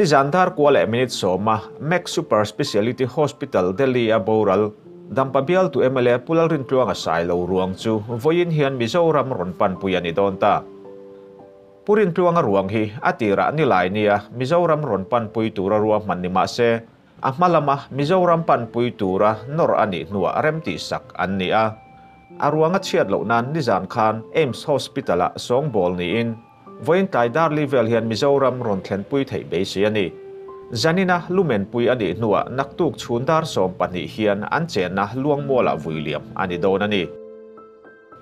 Nizan dar kua leh minute sawma Max Super Speciality Hospital, Delhi-a boral Dampa bialtu mla Pu Lalrintluanga Sailo ruang chu vawiin hian Mizoram rawn panpui a ni dawn ta. Pu Rintluanga ruang hi a tirah nilai nia Mizoram rawn panpui tura ruahman ni mah se, a hma lama Mizoram panpui tura nawr a nih hnuah remtihsak an ni a. A ruang a chhiat loh nan nizan khan AIIMS Hospital-ah sawngbawl niin vawiin tlai darli vel hian Mizoram rawn thlenpui theih beisei a ni. Zanina lumenpui a nih hnuah naktuk chhun dar 12 hian an chenna Luangmualah vuiliam a ni dawn a ni.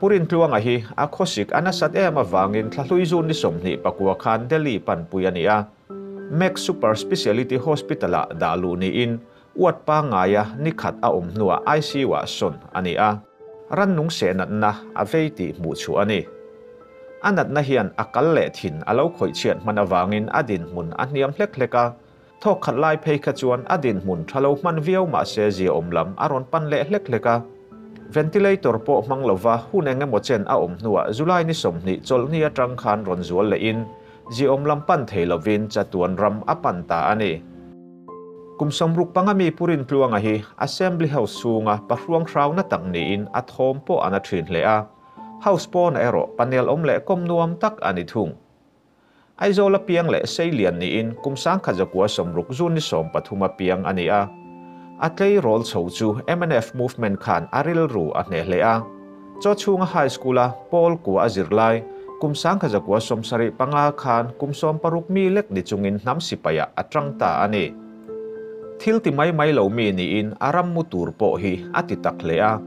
Pu Rintluanga hi a khawsik a nasat em avangin thlahlui zun ni 29 khan Delhi panpui a ni a. Max Super Speciality Hospital-ah dah luh niin uat pangngaia ni khat a awm hnuah ICU-ah sawn a ni a. Rannung seh natna a vei tih hmuh chhuah a ni. A natna hian a kal leh thin a lo khawih chhiat hman avangin a dinhmun a hniam hlek hlek a. Thawk khat lai phei kha chuan a dinhmun tha lo hman viau mah se ziaawm lam a rawn pan leh hlek hlek a. Ventilator pawh hmang lova hun eng emaw chen a awm hnuah July ni 20 chawlhni atang khan rawn zual lehin ziaawm lam pan thei lovin chatuan ram a pan ta a ni. Kum 65 mi Pu Rintluanga hi Assembly House chhunga pahruang hrauna tak niin a thawm pawh a na thin hle a. House pawnah erawh panel awm leh kawm nuam tak a ni thung. Aizawl a piang leh Seilian niin kum 1960 June ni 13 a piang a ni a. A tleirawl chho chu mnf movement khan a rilru a hneh hle a. Chaw chhunga High School-a Pawl kua a zir lai kum 1975 khan kum 60 mi lek ni chungin hnam sipaiah a tang ta a ni. Thil ti mai mai lo mi niin a ram mu tur pawh hi a ti tak hle a.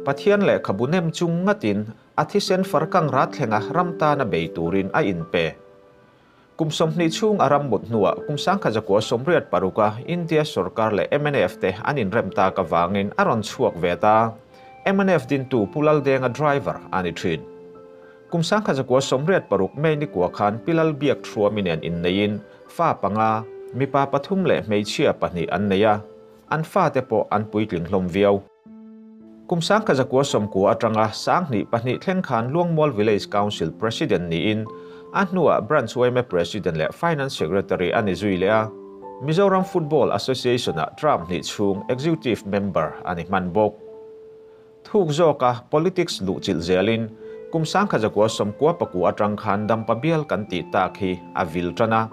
Pathian lehkhabu nem chung ngatin a thisen farkang rat thlenga ram tana bei turin a inpe. Kum 20 chhung a ram mut hnuah kum 1986-a India sorkar leh mnf te an inrem tak avangin a rawn chhuak ve ta. Mnf dintu Pu Laldenga driver a ni thin. Kum 1986 May ni kua khan Pi Lalbiak Thuami nen inneiin fa panga, mipa pathum leh hmeichhia pahnih an nei a, an fate pawh an puitling hlawm viau. Kum 1990 atanga 2002 thleng khan Luangmual Village Council President niin a hnuah Branch YMA President leh Finance Secretary a ni zui leh a. Mizoram Football Association-ah term hnih chhung Executive Member a ni hman bawk. Thuk zawka politics luh chilh zelin kum 1999 atang khan Dampa bial kan tih tak hi a vil tan a.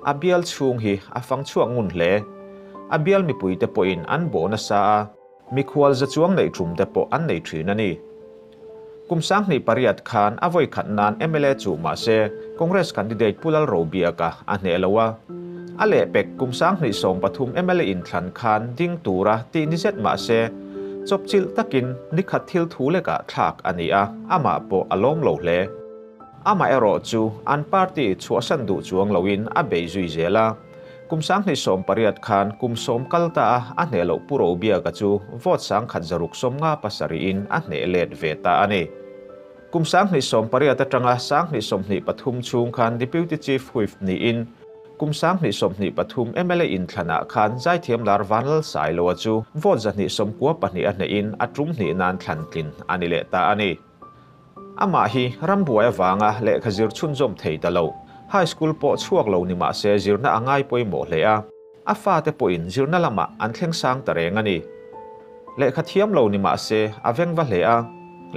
A bial chhung hi a fang chhuak ngun hle. A bial mipuite pawhin an bawh nasa a, mikhual za chuang neih thum te pawh an nei thin a ni. Kum 2008 khan a vawi khat nan mla chu mah se Congress candidate Pu Lalrobiaka a hneh lo a. A lehpek kum 2013 mla inthlan khan ding tura tih ni zet mah se chawpchilh takin nikhat thil thu lekah thlak a ni a, amah pawh a lawm lo hle. Amah erawh chu an party chhuahsan duh chuang loin a bei zui zel a. Kum 2018 khan kum 10 kal ta a a hneh loh Pu Robiaka chu vote 1657 in a hneh let ve ta a ni. Kum 2018 atanga 2023 chhung khan Deputy Chief Whip niin kum 2023 mla inthlanah khan Zaithiam lar Vanlal Sailoa chu vote 292 a hnehin a tum hnih nan thlan tlin a ni leh ta a ni. Amah hi rambuai avanga lehkha zir chhunzawm thei ta lo. High school pawh chhuak lo ni mah se zirna a ngai pawimawh hle a. A fate pawhin zirna lamah an thleng sang ta reng a ni. Lehkha thiam lo ni mah se a vengva hle a.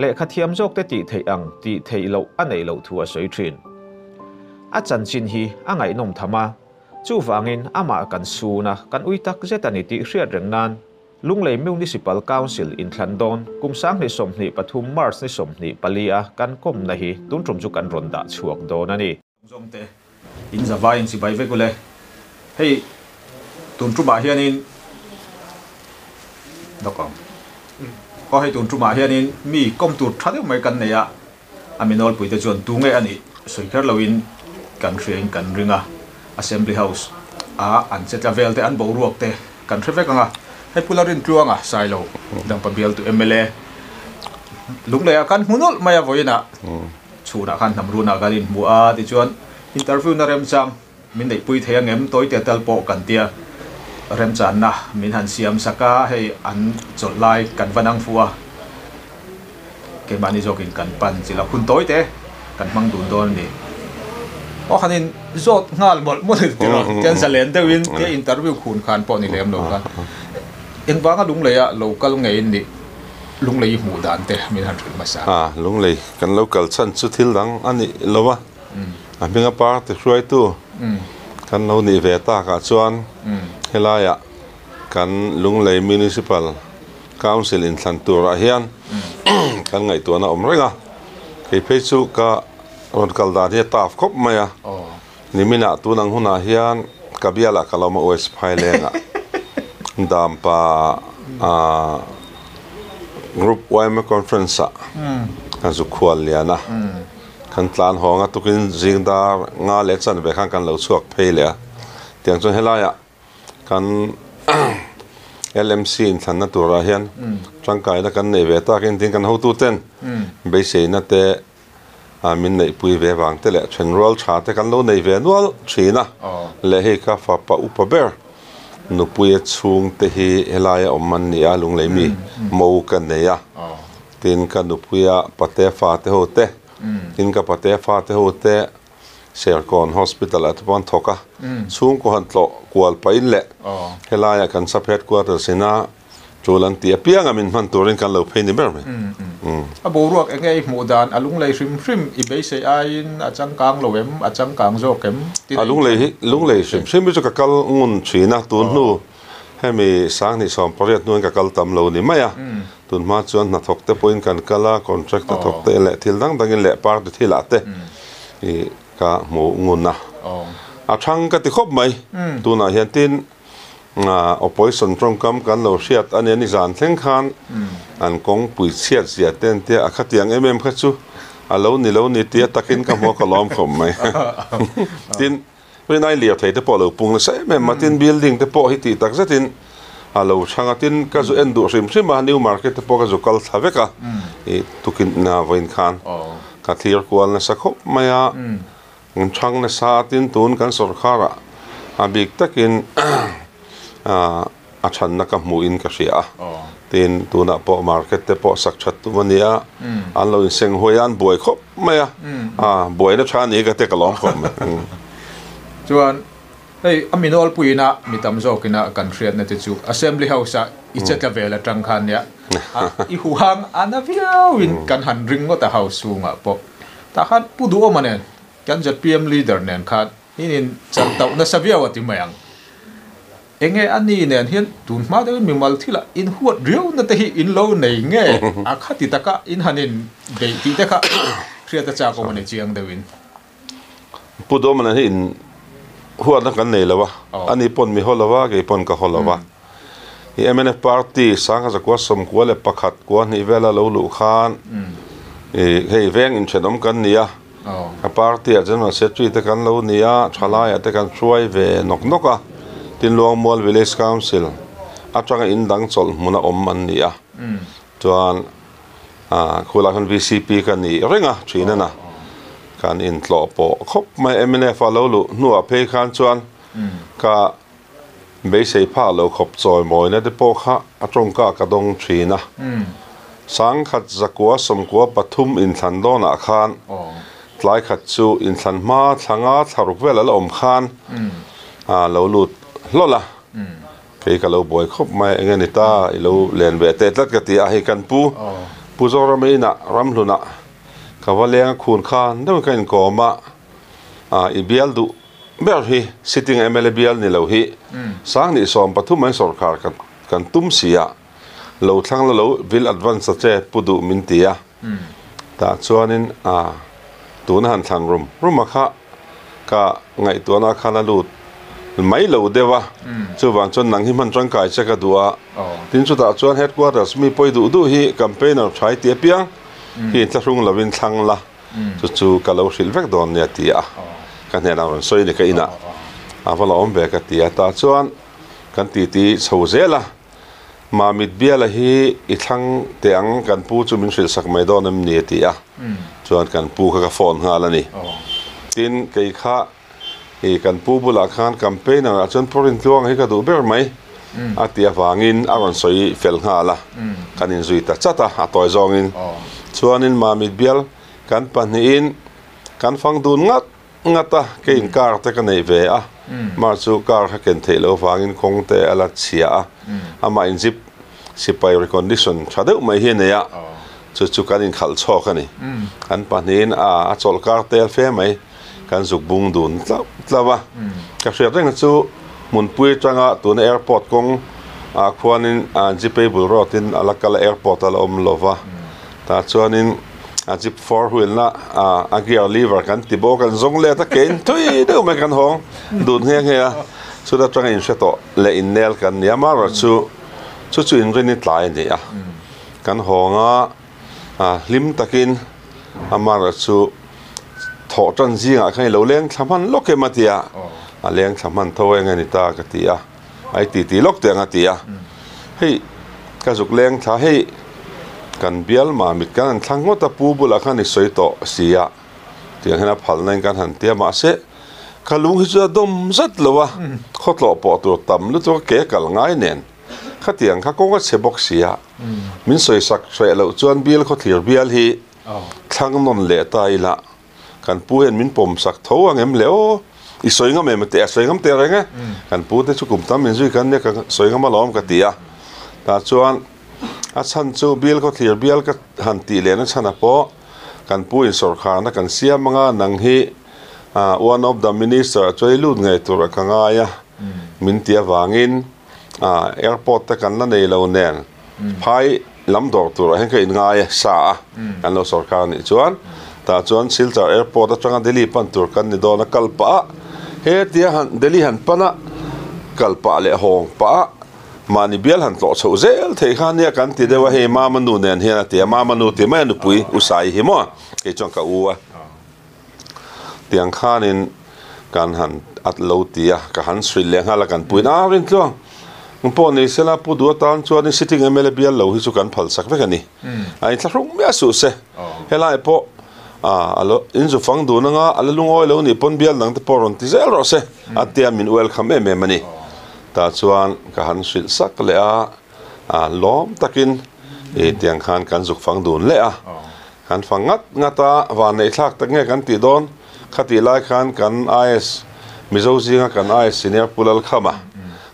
Lehkha thiam zawk te tih theih ang tih theih loh a neih loh thu a sawi thin. A chanchin hi a ngaihnawm tham a. Chuvangin amah kan sun a, kan ui tak zet a ni tih hriat reng nan Lunglei Municipal Council inthlan dawn kum 2023 March ni 24 a kan kawmna hi tun tum chu kan rawn dah chhuak dawn a ni. Zawngte in zavai in chibai vek ule. Hei tun tumah hianin dokang. Aw hei tun tumah hianin mi kawm tur tha deuh mai kan nei a, a minawlpui te chuan tu nge a nih sawi kher loin kan hriain kan ring a, Assembly House a an che tla vel te an boruak te kan hre vek anga. Hei Pu Lalrintluanga Sailo Dampa bialtu mla Lunglei ah kan hmu nawlh mai a vawiinah chhunah khan hnam runah kan inhmu a, tichuan interview na remchang min neihpui thei angem tawite tal pawh kan tia remchanna min han siam sak a, hei an chawlh lai kan va nang fu a, keimahni zawkin kan pan chila hun tawite kan hmang dun dawn a ni. Aw han in zawt nghal mawlh mawlh i tiraw tian zalen deuhin tia interview khun khan pawh ni lem lo kha. Engvanga Lunglei ah lo kal ngei in nih Lunglei i hmuh dan te min han hrilh hmasa. A, Lunglei kan lo kal chhan chu thil dang a nih lo a, a hminga party hruaitu kan lo nih ve tak ah chuan helai ah kan Lunglei Municipal Council inthlan tur ah hian kan ngaihtuahna awm reng a, kei phei chu ka Rawn kal dan hi a tough khawp mai a, niminah tun ang hunah hian ka bialah ka lo awm a West Phailengah Dampa Group yma Conference ah ka zu khual lian a, kan tlan hawng a tukin zing dar nga leh chanve khan kan lo chhuak phei leh a, tiang chuan helaiah Kan LMC inthlanna turah hian tangkaina kan neih ve takin tin kan hotuten beiseina te min neihpui ve vang te leh thenrual tha te kan lo nei ve nual thin a. Leh hei ka fapa upa ber Nupuia chhungte hi helaia awm an ni a, Lunglei mi mo ka nei a. Tin ka Nupuia pate fate ho te, tin ka pate fate ho te Serkawn Hospital ah te pawh an thawk a, chhungkaw han tlawh kual pahin leh helaiah kan sub headquarters ina tul an tih apianga min hman turin kan lo phei ni ber mai. A boruak enge i hmuh dan, a lunglei hrim hrim i beisei aiin a changkang lo em, a changkang zawk em? A lunglei hi, lunglei hrim hrim hi chu ka kal ngun thin a, tun hnu hemi sanghnih 18 hnuin ka kal tam lo ni mai a, tun hma chuan hnathawk te pawhin kan kal a, contract hnathawk te leh thil dang dangin leh party thilah te I ka hmu ngun a, a thang ka ti khawp mai. Tunah hian tin opposition tawngkam kan lo hriat a nia, nizan thleng khan an kawngpui chhiat zia te an tia, a khatiang em em kha chu a lo ni lo ni tia takin ka hmu a, ka lawm khawp mai. Tin, rinai lirthei te pawh a lo pung nasa em em a, tin building te pawh hi tih tak zetin a lo chhang a, tin ka zu en duh hrim hrim a, new market te pawh ka zu kal thla vek a, i tukin vawiin khan ka thlir kual nasa khawp mai a, an chhang nasa a, tin tun kan sawrkhar ah a bik takin a chhanna ka hmuh in ka hria a, tin tunah pawh market te pawh sak that tum a ni a, an lo inseng huai a, an buai khawp mai a, buaina tha a ni ka te ka lawm khawp mai. Chuan Hei a mi nawlpuiin a mi tam zawkin a kan hriatna te chu Assembly House ah i che tla vel atang khan nia i huhang a na viauin kan han ring ngawt a House chhungah pawh. Tah khan Pu Duhawma nen kan zpm leader nen khan in in chan tauh nasa viau a ti mai ang. Enge a ni nen hian tun hma deuhin mimal thilah in huat riauna te hi in lo nei nge a khati taka in han in beih tih te kha hriat a chak awm a ni chiang deuhin. Pu Duhawmana hi in huatna kan nei lo a, ani pawn mi haw lo a, kei pawn ka haw lo a. I mnf party Sangha 91 kua hnih vela lo luh khan i hei veng inthenawm kan ni a, a party ah General Secretary te kan lo ni a, thalaiah te kan hruai ve nawk nawk a, tin Luangmual Village Council atanga in dang chawlh hmuna awm an ni a, chuan Khulai khan vcp ka ni reng a thin a kan intlawh pawh khawp mai mnf a lo luh hnuah phei khan chuan ka beisei phak lo khawp chawi mawina te pawh kha a tawngka ka dawng thin a sangkhat zakua sawmkua pathum inthlan dawnah khan tlai khat chu inthlan hma thla nga thla ruk vel a la awm khan a lo lut hlawlh a. Kei ka lo buai khawp mai, enge ni ta i lo len ve teh tlat ka ti a, hei kan pu Pu Zorama inah Ramhlunah ka va leng a khun khan deuhin ka inkawm a, i bial duh ber hi sitting mla bial ni lo hi Sangni 13 an sawrkar kan tum si a, lo thlang la lo vil advance ta che pu duh min ti a, tah chuanin tuna han thlan rum rum a kha. Ka ngaihtuahna khan a lut mai lo deuh a, chuvang chuan nang hi hman tangkai che ka duh a, tin chutah chuan headquarters mi pawi duh duh hi campaigner thlai tih apiang hi inthlahrung lovin thlang la, chu chu ka lo hrilh vek dawn nia ti a, ka hnenah rawn sawi ni ka inah a va la awm ve ka ti a, tah chuan kan titi chho zel a. Mamit biala hi i thlang teh ang, kan pu chu min hrilhsak mai dawn em ni a ti a, chuan kan pu kha ka phone nghal a ni. Tin, kei kha i kan pu bulah khan campaigner ah chuan Pu Rintluanga hi ka duh ber mai a ti avangin a rawn sawi fel nghal a, kan inzui ta chat a, a tawi zawngin. Chuanin Mamit bial kan pahnihin kan fang dun ngat. ngat a, keiin car te ka nei ve a, mah chu car kha ken theih loh vangin kawng te a la chhia a, amah in jeep sipai recondition tha deuh mai hi a nei a, chu chu kan inkhalh chhawk a ni. Kan pahnihin a chawlh kar tel fe mai, kan zuk bung dun tlauh tlauh a. Ka hriat reng chu hmunpui atanga tuna airport kawng ah khuanin jeep bul road in a la kal a, airport a la awm lo va, tah chuanin a jeep four wheel na a gear lever kan ti bawk, kan zawng let a, kein thui deuh mai kan hawng dun nghe nghe a, chuta atanga inhre tawh leh innel kan ni a, amaherawhchu chu chu inrin i tlai a ni a. Kan hawng a, hlim takin amaherawhchu thawh tan zingah khan i lo leng thla hman lawk em a ti a, a leng thla hman tho eng a ni ta ka ti a, a i titi lawk teh ang a ti a, hei ka zuk leng thla hei kan bial mamit kan han thlang ngawt a pu bulah khan i sawi tawh si a, tiang hian a phalna in kan han ti a mahse ka lung hi chu a dawm zat lo a, khawtlawh pawh tur tam lutuk a ke kal ngai nen. Khatiang kha kawng a chhe bawk sia, min sawisak hreh loh chuan bial khawthlir bial hi thlang nawn leh ta ila, kan pu hian min pawm sak tho ang em le aw, i sawi ngam em teh a sawi ngam teh reng e, kan pu te chu kum tam min zui kan nia ka sawi ngam alawm ka ti a, tah chuan a chhan chu bial khawthlir bial ka han tih lehna chhan a pawh kan pu in sawrkharna kan siam anga nang hi one of the minister a chuan i lut ngei tur a ka ngai a min ti avangin. Airport te kan la nei lo nen phai lam dawr turah hian ka in ngai a sa a kan lo sorkar anih chuan tah chuan Silchar airport atanga Delhi pan tur kan ni dawn a kal pah a hetia han Delhi han pan a kal pah leh hawng pah a mahni bial han tlawh chhoh zel theih kha nia kan ti deuh a hei mama nu nen hian a ti a mama nu ti mai a nupui u Sai hi maw kei chuan ka u a. Tiang khanin kan han at lo ti a, ka han suih leh nghal a kan puin a rin tluang. Ng pawh ni sela Pu Duh atan chuanin sitting mla bial lo hi chu kan phal sak vek a ni. A inthlahrung miah suh se. Helai pawh a lo inzu fang dun anga a la lungawi lo nih pawn bial dang te pawh rawn ti zel rawh se a tia min welcome em em a ni. Tah chuan ka han hrilh sak leh a, lawm takin tiang khan kan zuk fang dun leh a. Kan fang ngat ngat a, vanneih thlak tak nge kan tih dawn? Khatih lai khan kan IS, Mizo zinga kan IS senior Pu Lalkhama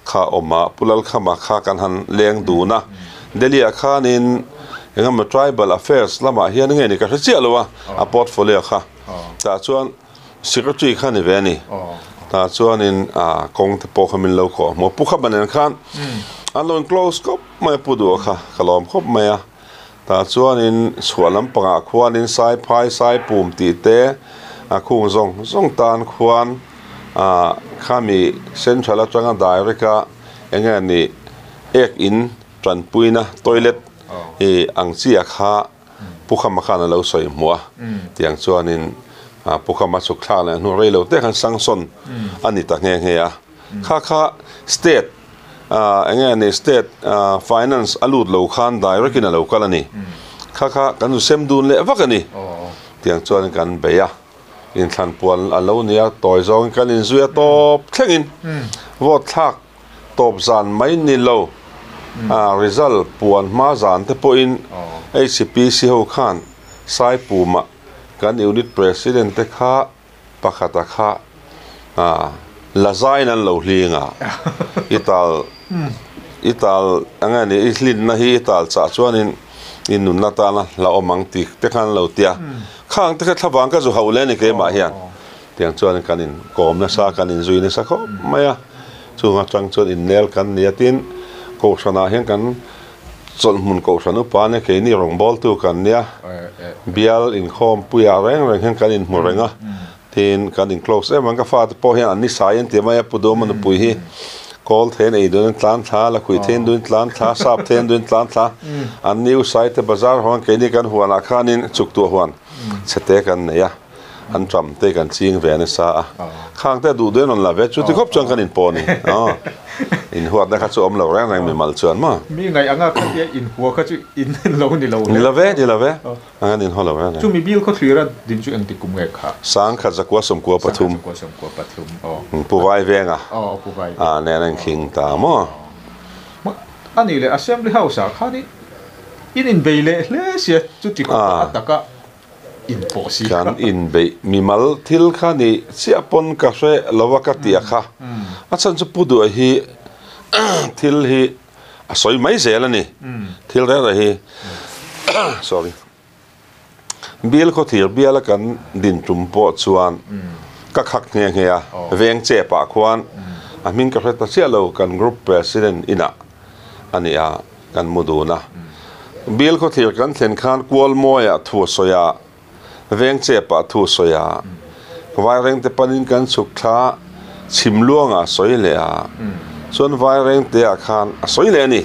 kha a awm a, Pu Lalkhama kha kan han leng dun a. Delhi-ah khanin engemaw Tribal Affairs lamah hian nge ni ka hre chiah lo a, a portfolio kha. Tah chuan Secretary kha ni ve a ni. Tah chuanin kawng te pawh kha min lo khawh hmu a. Pu Khama nen khan an lo in close khawp mai a, Pu Duha kha ka lawm khawp mai a. Tah chuanin chhuah lampangah khuanin Saiphai, Saipum tih te a khung zawng zawng tan khuan ah khami Central atanga direct a enge ni ek in tanpuina toilet i ang chi a kha Pu Khama khan a lo sawi hmuh a, tiang chuanin Pu Khama chhuk thlak leh hnu rei lo te khan sanction a ni ta nghe nghe a, kha kha state Eng nge ni state finance a lut lo khan direct in a lo kal a ni. Kha kha kan zu sem dun leh vak a ni. Tiang chuan kan bei a, inthlan puan a lo ni a, tawi zawngin kan inzui a tawp thlengin vote thlak tawp zan mai ni lo result puan hma zan te pawhin HCPC ho khan Saipuma kan unit president te kha Pakhata kha la zain an lo hling a, i tal i tal eng nge ni i hlinna hi i tal chah chuanin i nunna tana hlauhawm ang tih te khan an lo ti a, khang te kha thlavang ka zu hauh leh a ni keimah hian tiang chuan kan inkawm nasa kan inzui nasa khawp mai a, chung atang chuan innel kan ni a tin kohhranah hian kan Chawlhhmun Kohhran upa nia keini rawngbawltu kan nia, bial inkhawmpuiah reng reng hian kan inhmu reng a, tin kan in close em ang, ka fate pawh hian an ni sai an ti mai a, Pu Dawma nupui hi kawl thein ei duin an tlan thla, lakhuih thein duin tlan thla, sap thein duin tlan thla, an ni usaite bazar huan keini kan huanah khanin chuktuah huan chhete kan nei a. An ṭam te kan ching ve nasa a, khang te a duh duhin rawn la ve chu ti khawp chuan kan inpawh a ni. Aw, inhuatna kha chu awm lo reng reng mimal chuan maw? Mi ngaih anga kha tia inhua kha chu in lo ni lo le. Ni lo ve, ni lo ve, ang an inhaw lo reng reng. Chu mi bil khawthlir a din chu engti kum nge kha? 1973. 1973, aw. Pu Vai Venga. Aw, Pu Vai Venga. A nen a inkhing ta maw? A nih leh Assembly House ah khan in inbei leh hle sia chuti khawp a taka. Inpawh si. Kan inbeih mimal thil kha ni chiah pawn ka hre lo a ka ti a kha. A chhan chu Pu Duh hi thil hi a sawi mai zel a ni. Thil reng reng hi sorry. Bial khawthir biala kan din tum pawh chuan ka khak nghe nghe a, veng che pah khuan a hming ka hre ta chiah lo, kan group president inah a ni a, kan mu dun a. Bial khawthir kan thlen khan Kualmawiah thu a sawi a, veng che pah thu a sawi a, Vairengte panin kan chhuk thla Chhimluangah a sawi leh a, chuan Vairengteah khan a sawi leh a ni.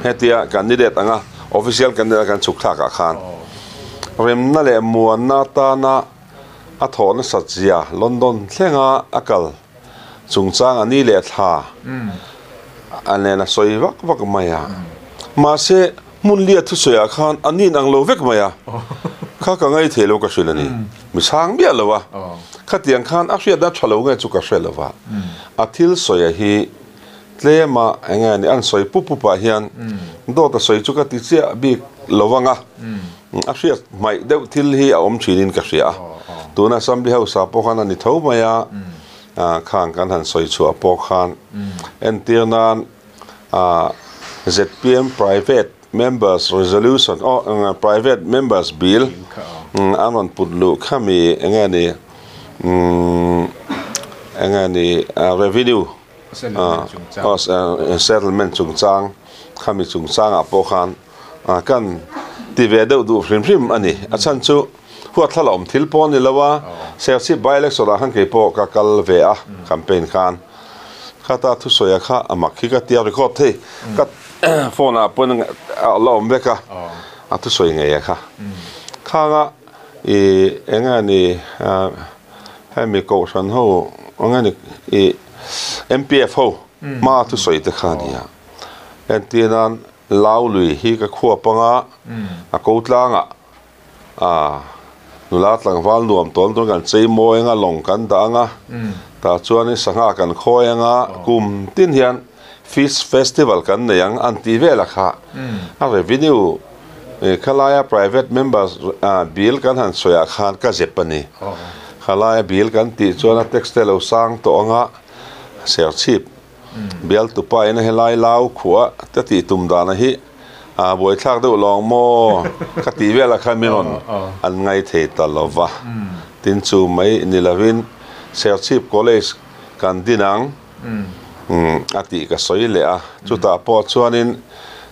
Hetia candidate anga official candidate a kan chhuk thlakah khan remna leh muanna atana a thawh nasat zia London thlenga a kal chungchang a ni leh thla a nen a sawi vak vak mai a. Mahse, hmun lia thusawiah khan a nin ang lo vek mai a, kha ka ngaih thei lo ka hrilh a ni. Mi chhang miah lo a, khatiang khan a hriatna tha lo nge chu ka hre lo va. A thil sawia hi tlema eng nge ni an sawi pup pup ah hian dawt a sawi chu ka ti chiah bik lo vang a, a hriat hmaih deuh thil hi a awm thinin ka hria a. Tuna Assembly House ah pawh khan a ni tho mai a, khang kan han sawi chhuah pawh khan entir nan zpm Private Members Resolution aw Private Members Bill an rawn put luh khami eng nge ni eng nge ni Revenue Settlement chungchang khami chungchangah pawh khan kan ti ve deuh duh hrim hrim a ni. A chhan chu huatthlala awm thil pawh a ni lo a, Serchhip by-election ah khan kei pawh ka kal ve a campaign khan. Khata thusawi kha a mak hi ka tia record thei ka phone ah pawn a la awm vek a, a thusawi ngei a kha. Khanga i eng nge ni hemi kohhran ho eng nge ni i MPF ho hma thusawi te kha a nia. Entir nan Lau lui hi ka khuap anga a ko tlangah A, nula tlangval nuam tawn tawn kan chei mawi anga lawng kan dah anga, tah chuanin sangha kan khawi anga, kum tin hian Fish Festival kan nei ang an tih vel a kha. A revenue khalaia private members bill kan han sawi ah khan ka zep a ni. Khalaia bill kan tih chuan a tax te lo sang tawh anga serchhip Bialtupa in helai lau khuah ka tih tum dana hi a buaithlak deuh lawng maw ka tih velah khan min rawn an ngai thei ta lo va. Tin chu mai ni lovin Serchhip College kan din ang a tih ka sawi leh a, chutah pawh chuanin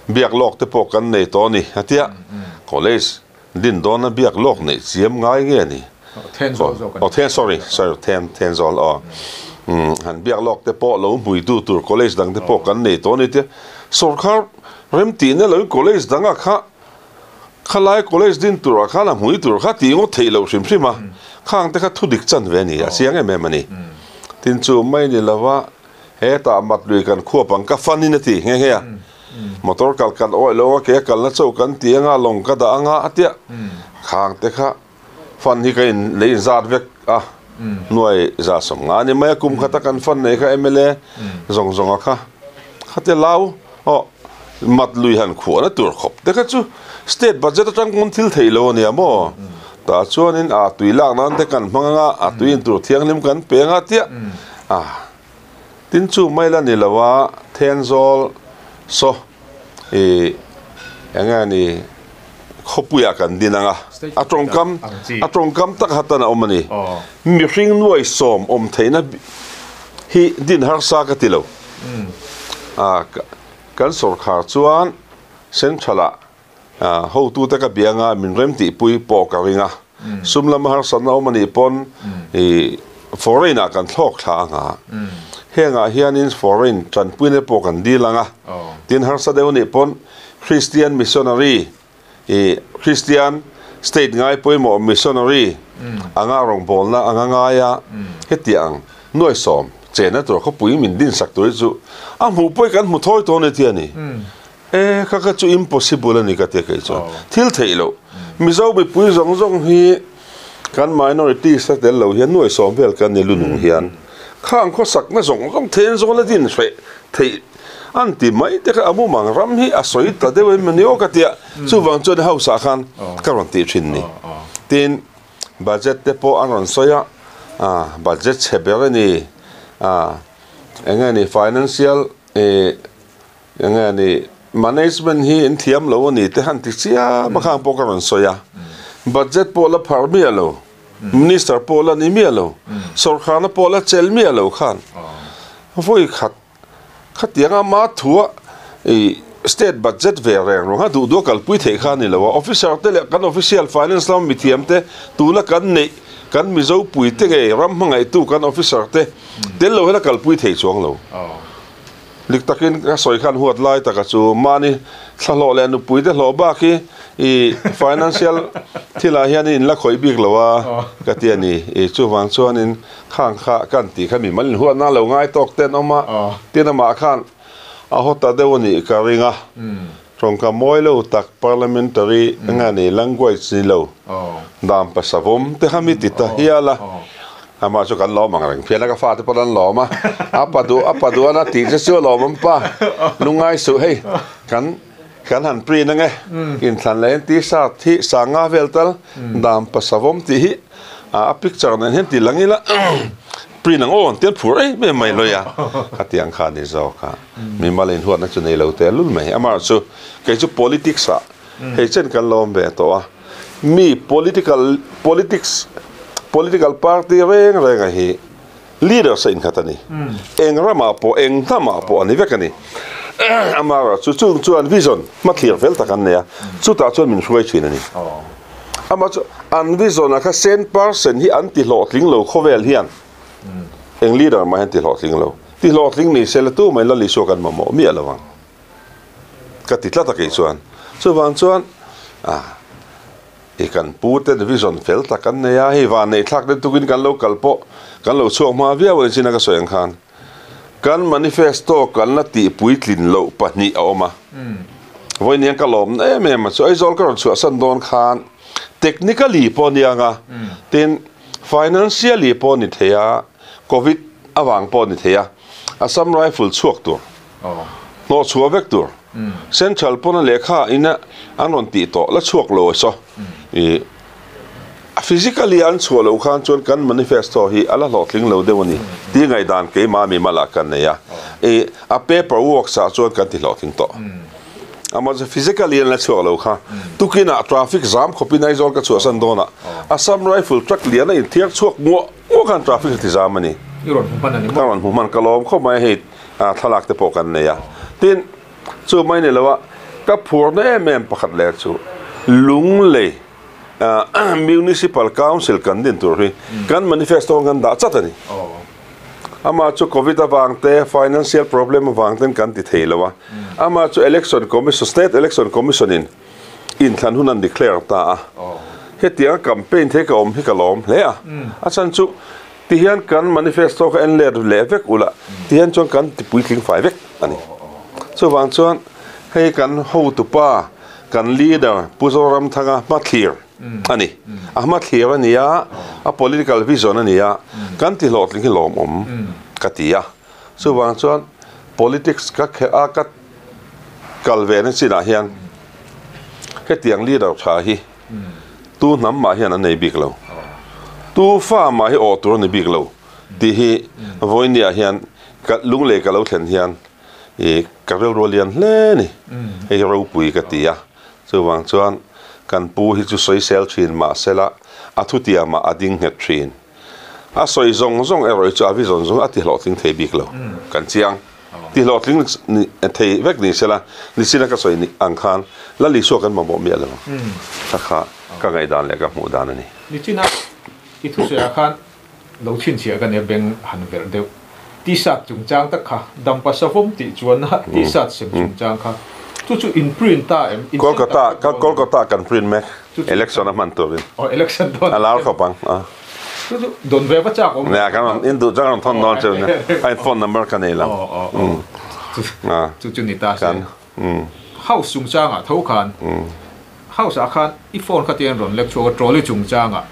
biak lawk te pawh kan nei tawh a ni a tia College din dawna biak lawk neih chiam ngai nge ni? Aw then sorry sorry then then zawl aw han biak lawk te pawh lo hmuitu tur college dang te pawh kan nei tawh a ni tia sorkar remtihna lo in college danga kha khalai college din turah khan a hmui tur kha tih ngawt theih loh hrim hrim a khang te kha thu dik chan ve a ni a chiang em em a ni tin chu mai ni lova hetah mat lui kan khuap ang ka fan in a ti nghe nghe a. Motor kal kan awih lo a, ke a kalna chauh kan ti anga, lawng ka dah anga a tia. Khang te kha fund hi ka in lei zat vek a, nuai za sawm nga a ni mai a, kum khata kan fund nei kha mla zawng zawng a kha. Khatia lau aw mat lui han khuahna tur khawp te kha chu state budget atang pawn thil theih lo a nia maw. Tah chuanin a tui lak nan te kan hmang anga, a tui in tur thianghlim kan pe anga tia. Tin chu mai la ni lo a, Thenzawl saw i eng nge ni khawpuiah kan din ang a, a tawngkam a tawngkam tak hatan a awm a ni. Mihring nuai sawm awm theihna hi din harsa ka ti lo. Kan sawrkhar chuan Central ah Hotute ka bia anga min rem tihpui pawh ka ring a, sum lama harsatna awm anih pawn i foreign ah kan thlawk thla anga, hengah hianin foreign tanpuina pawh kan dil anga, tin harsa deuh anih pawn Christian missionary i Christian state ngai pawimawh missionary anga rawngbawlna anga ngai a, hetiang nuaisawm chenna tur khawpui min dinsak tur hi chu a hmuh pawh hi kan hmu thawi tawh a ni tih a ni. E, kha kha chu impossible a ni ka ti a kei chuan. Thil theih loh. Mizo mipui zawng zawng hi kan minorities a tel lo hian nuai sawm vel kan ni lunung hian khang khawsakna zawng zawng then zawn a din hreh theih an ti mai te kha a mumang ram hi a sawi ta deuh em ni aw ka ti a, chuvang chuan house ah khan ka rawn tih thin ni. Tin. Budget te pawh an rawn sawi a, ah budget chhe ber a ni, ah eng nge ni financial ih eng nge ni management hi in thiam lo a ni te han ti chiam a khang pawh ka rawn sawi a. Budget pawh la pharh miah lo, minister pawh la ni miah lo, sawrkharna pawh la chel miah lo khan vawi khat Khatiang a ma thua i state budget ve reng reng a duh duh a kalpui theih kha a ni lo a, officer te leh kan official finance lama mithiam te tuna kan neih kan Mizo pui te ngei ram hmangaihtu kan officer te tel lo hian a kalpui thei chuang lo. Dik takin ka sawi khan huat lai taka chu mahni thlahlawh leh nupui te hlawh bak hi i financial thilah hian in la khawih bik lo a ka ti a ni. I chuvang chuanin Khang kha kan tih kha mimal in huatna lo ngai tawk te an awm a, tin amah khan a haw ta deuh a nih ka ring a, tawngka mawi lo tak parliamentary eng a ni language ni lo dan pasavawm te kha mi ti ta hial a, amah chu kan lawm ang reng phian a, ka fate pawn an lawm a, a pa duh a pa duh a na tih che chu a lawm ang pa, lungngai suh hei kan kan han print ange inthlan leh t-shirt hi sanga vel tal dan pasavawm tih hi. A picture nen hian ti lang ila print ang aw an tian phur em em mai lawih a khatiang kha a ni zawk a mimal inhuatna chu nei lo teh lul mai amaherawhchu kei chu politics ah hei chen kan lo awm ve tawh a mi political politics political party reng reng a hi leaders a inkhat a ni eng ramah pawh eng hnamah pawh a ni vek a ni amaherawhchu chung chuan vision hmathlir fel tak an nei a chutah chuan min hruai thin a ni. Amah chu an vision ah kha cent percent hi an ti hlawhtling lo khawvel hian eng leader mah hian ti hlawhtling lo. Ti hlawhtling ni se la tu mai Lal Isua kan mamawh miah lo ang ka ti tlat a kei chuan. Chuvang chuan ah i kan pu ten vision fel tak an nei a, hei van neih thlak deuh tukin kan lo kal pawh kan lo chhuak hma viau a ni chin a ka sawi ang khan. Kan manifesto kan la tih puitlin loh pahnih a awm a. Vawiin ka lawm em em a chu Aizawl ka rawn chhuahsan dawn khan technically pawh a ni ang a, tin financially pawh a ni thei a, covid avang pawh a ni thei a, Assam Rifle chhuak tur, hnawh chhuah vek tur, Central pawna lehkha ina an rawn tih tawh la chhuak lo a saw. A physically an chhuah loh khan chuan kan manifesto hi a la hlawhtling lo deuh a ni tih ngaihdan keimah mimal ah kan nei a. I a paper works ah chuan kan ti hlawhtling tawh. Amah physically an la chhuak lo kha tukin ah traffic zam khawpin Aizawl ka chhuahsan dawn ah Assam Rifle truck lian a inthiar chhuak nguah nguah khan traffic a ti zam a ni. I rawn hmu hman a ni maw? Ka rawn hmu hman ka lawm khawp mai a hei thlalak te pawh kan nei a. Tin, chu mai ni lo a ka phurna em em pakhat leh chu Lunglei Municipal Council kan din tur hi kan manifesto kan dah chat a ni. Amah chu Covid avang te, financial problem avang ten kan ti thei lo a. Amah chu Election Commission, State Election Commission in inthlan hun an declare ta a. Hetianga campaign thei ka awm hi ka lawm hle a. A chhan chu tihian kan manifesto kha en let leh vek ula, tihian chuan kan ti puitling fai vek a ni. Chuvang chuan hei kan hotupa Kan leader Pu Zoramthanga hmathlir a ni. A hmathlir a ni a, a political vision a ni a, kan ti hlawhtling hi lawmawm ka ti a. Chuvang chuan politics ka khelh a, ka kal ve na chinah hian hetiang leader tha hi tu hnam mah hian an nei bik lo. Tu fa mah hi awh tur a ni bik lo tih hi vawinia hian ka lunglei ka lo thlen hian I ka rilru a lian hle ni. Hei hi ropui ka ti a. Chuvang chuan kan pu hi chu sawisel thin mahsela a thutiamah a ding nghet thin. A sawi zawng zawng erawh hi chu a vi zawn zawng a ti hlawhtling thei bik lo. Kan chiang. Ti hlawhtling thei vek ni sela nichin a ka sawi ang khan Lal Isua kan mamawh miah lo ang. Kha kha ka ngaihdan leh ka hmuh dan a ni. Nichin a i thusawiah khan Lo chhinchhiah ka nia beng han verh deuh. T-shirt chungchang tak kha dampa savawm tih chuanna T-shirt sem chungchang kha chu chu in print ta em? In sem tak tak dawn em? Kolkata kan print mek election a hman turin. Aw election dawn. A lar khawp ang a. Chu chu dawn ve va chak awm. Nia kan rawn in duh chuan kan rawn thawn dawn chu nia. A in phone number ka nei lo. Aw aw aw. Chu chu ni ta se. House chungchangah tho khan House ah khan i phone kha tiang rawn lek chhuak a, trolley chungchangah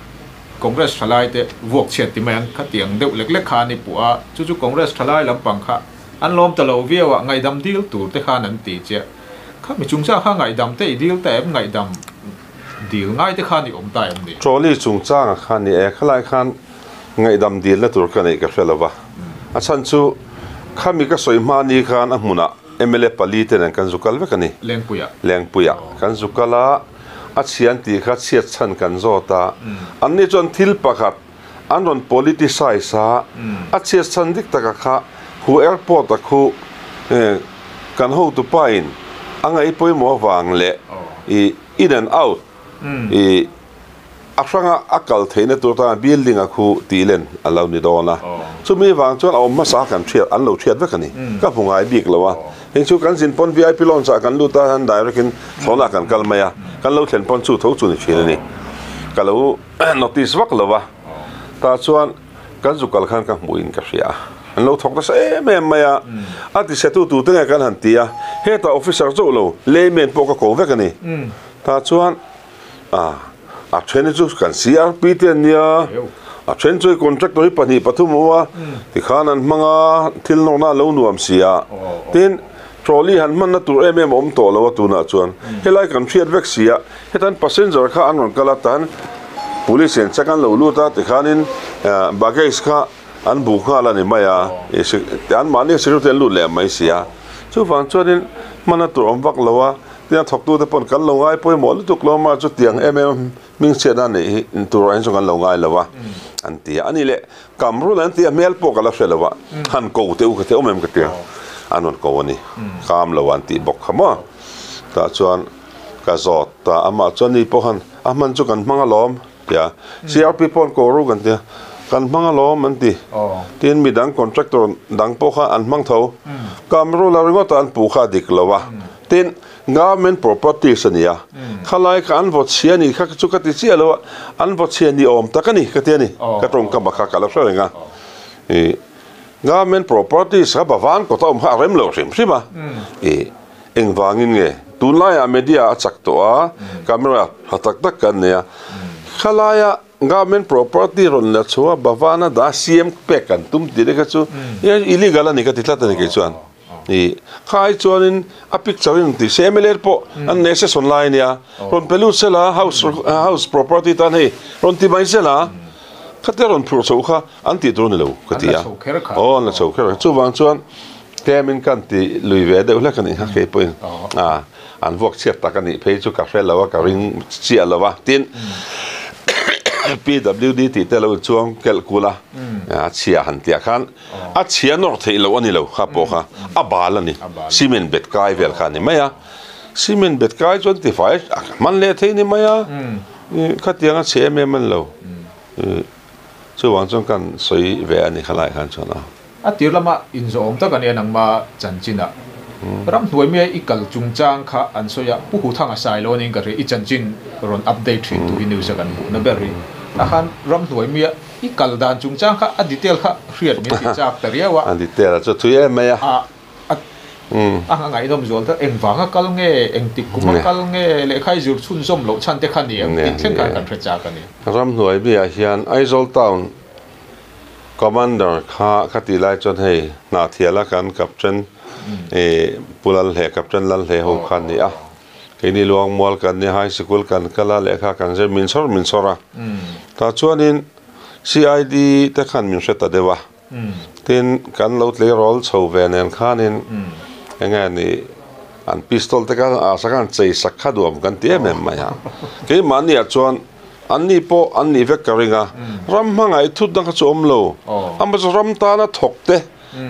Congress thalai te vuak chhiat ti mai ang khatiang deuh lek lek khan i puh a, chu chu Congress thalai lampang kha an lawm ta lo viau a, ngaihdam dil tur te khan an ti chiah. Kha mi chungchang kha ngaihdam te i dil ta em? Ngaihdam dil ngai te khan i awm ta em ni? Trolley chungchangah khan ni e, khalai khan ngaihdam dilna tur ka neih ka hre lo va, a chhan chu khami ka sawi hma ni khan a hmunah mla pali te nen kan zu kal vek a ni. Lengpuiah. Lengpuiah kan zu kal a, a chhia an tih kha chhiat chhan kan zawt a, anni chuan thil pakhat an rawn politicize a, a chhiat chhan dik taka kha khu airport a khu kan hotupa in a ngaih pawimawh avang leh i in and out i a hranga a kal theihna tur tana building a khu tih len a lo ni dawn a, chumi vang chuan a awm hmasa a kan hriat an lo hriat vek a ni, ka hmu ngai bik lo a, heng chu kan zin pawn vip lounge ah kan lut a hian direct in thlawhna ah kan kal mai a, kan lo thlen pawn chu tho chu ni thin a ni, ka lo notice vak lo a, tah chuan kan zu kal khan ka hmuh in ka hria a, an lo thawk nasa em em mai a, a tichhetu tute nge kan han ti a, hetah officer chauh lo layman pawh ka ko vek a ni, tah chuan. A, a then hi chu kan CRP te an nia, a then chu hei contractor hi pahnih pathum a awm a, tikhan an hmang a, thil nawrna a lo nuam si a, tin trolley han hmanna tur em em a awm tawh lo a tunah chuan helai kan hriat vek si a, hetan passenger kha an rawn kal a tan police in check an lo lut a tikhanin baggage kha an bu nghal a ni mai a, anmahni security an lut leh mai si a, chuvang chuanin hmanna tur awm vak lo a. Tia thawktute pawn kan lo ngai pawimawh lutuk lo mah chu tiang em em hming chhiatna neih hi turah hian chuan kan lo ngai lo a an ti a. Ani leh Kamrul an ti a hmel pawh ka la hre lo a, han ko teh u ka ti awm em ka ti a, an rawn ko a ni, kam lo an tih bawk kha maw. Tah chuan ka zawt ta amah chuan ni pawh khan a hman chu kan hmang alawm tia CRP pawh an ko ru kan ti a, kan hmang alawm an ti. Tin midang contractor dang pawh kha an hmang tho. Kamrula ringawtah an puh kha a dik lo a. Tin, government properties a ni a, khalai kha an vaw chhia a ni kha chu ka ti chiah lo a, an vaw chhia ni awm tak a ni ka ti a ni, ka tawngkam a kha ka la hre reng a. Ih, government properties kha Bhavan kawta awm kha a rem lo hrim hrim a, ih, engvangin nge tunlaiah media a chak tawh a, camera tha tak tak kan nei a, khalaia government property rawn la chhuah a Bhavan a dah CM pek kan tum tih te kha chu illegal a ni ka ti tlat a ni kei chuan. I khai chuanin a picture in tih se mla pawh an nei session lai ania rawn pe lut sela house house property tan hei rawn ti mai sela khatia rawn phurh chho kha an tih tur a ni lo ka ti a aw an la chho kher chuvang chuan tlem in kan ti lui ve deuh hlek a nih kha kei pawhin a an vuak chhiat tak a nih phei chu ka hre lo a ka ring chiah lo a tin PWD tih te lo inchuang kelh kul a a chhia han tih ah khan A chhia nawr theih loh a ni lo kha pawh kha a bal a ni. Cement bet kai vel kha a ni mai a. Cement bet kai chuan tifai a hman leh thei a ni mai a. Khatiang a chhe em em a ni lo. Chuvang chuan kan sawi ve a ni kha lai khan chuan a. A tir lama inzawhawm tak a nia nangma chanchinah. Ramhnuai mia i kal chungchang kha an sawi a, Pu Huthanga Sailo aniin ka hria, i chanchin rawn update thin tu hi news a kan hmuhna ber hi. Tah khan ramhnuai mia I kal dan chungchang kha a detail kha hriat min ti chak ta riau a. A detail a chu thui em mai a. A a ngaihnawm zual ta engvang a kal nge, engtik kum a kal nge lehkha i zir chhunzawm loh chhan te kha ni ang tih thleng khan kan hre chak a ni. Ramhnuai biah hian Aizawl Town Commander kha ka tih lai chuan hei Hnahthiala kan Captain Pu Lalhle, Captain Lalhle ho kha a ni a. Keini Luangmual kan ni, high sikul kan kal a, lehkha kan zir min chhawr min chhawr a. Tah chuanin CID te khan min hre ta deuh a. Tin, kan lo tleirawl chho ve nen khanin eng nge ni an pistol te kha a sak an chei sak kha duam kan ti em em mai a. Keimahniah chuan anni pawh an nih vek ka ring a, ram hmangaih thut na kha chu awm lo. Amaherawhchu ram tana thawk te,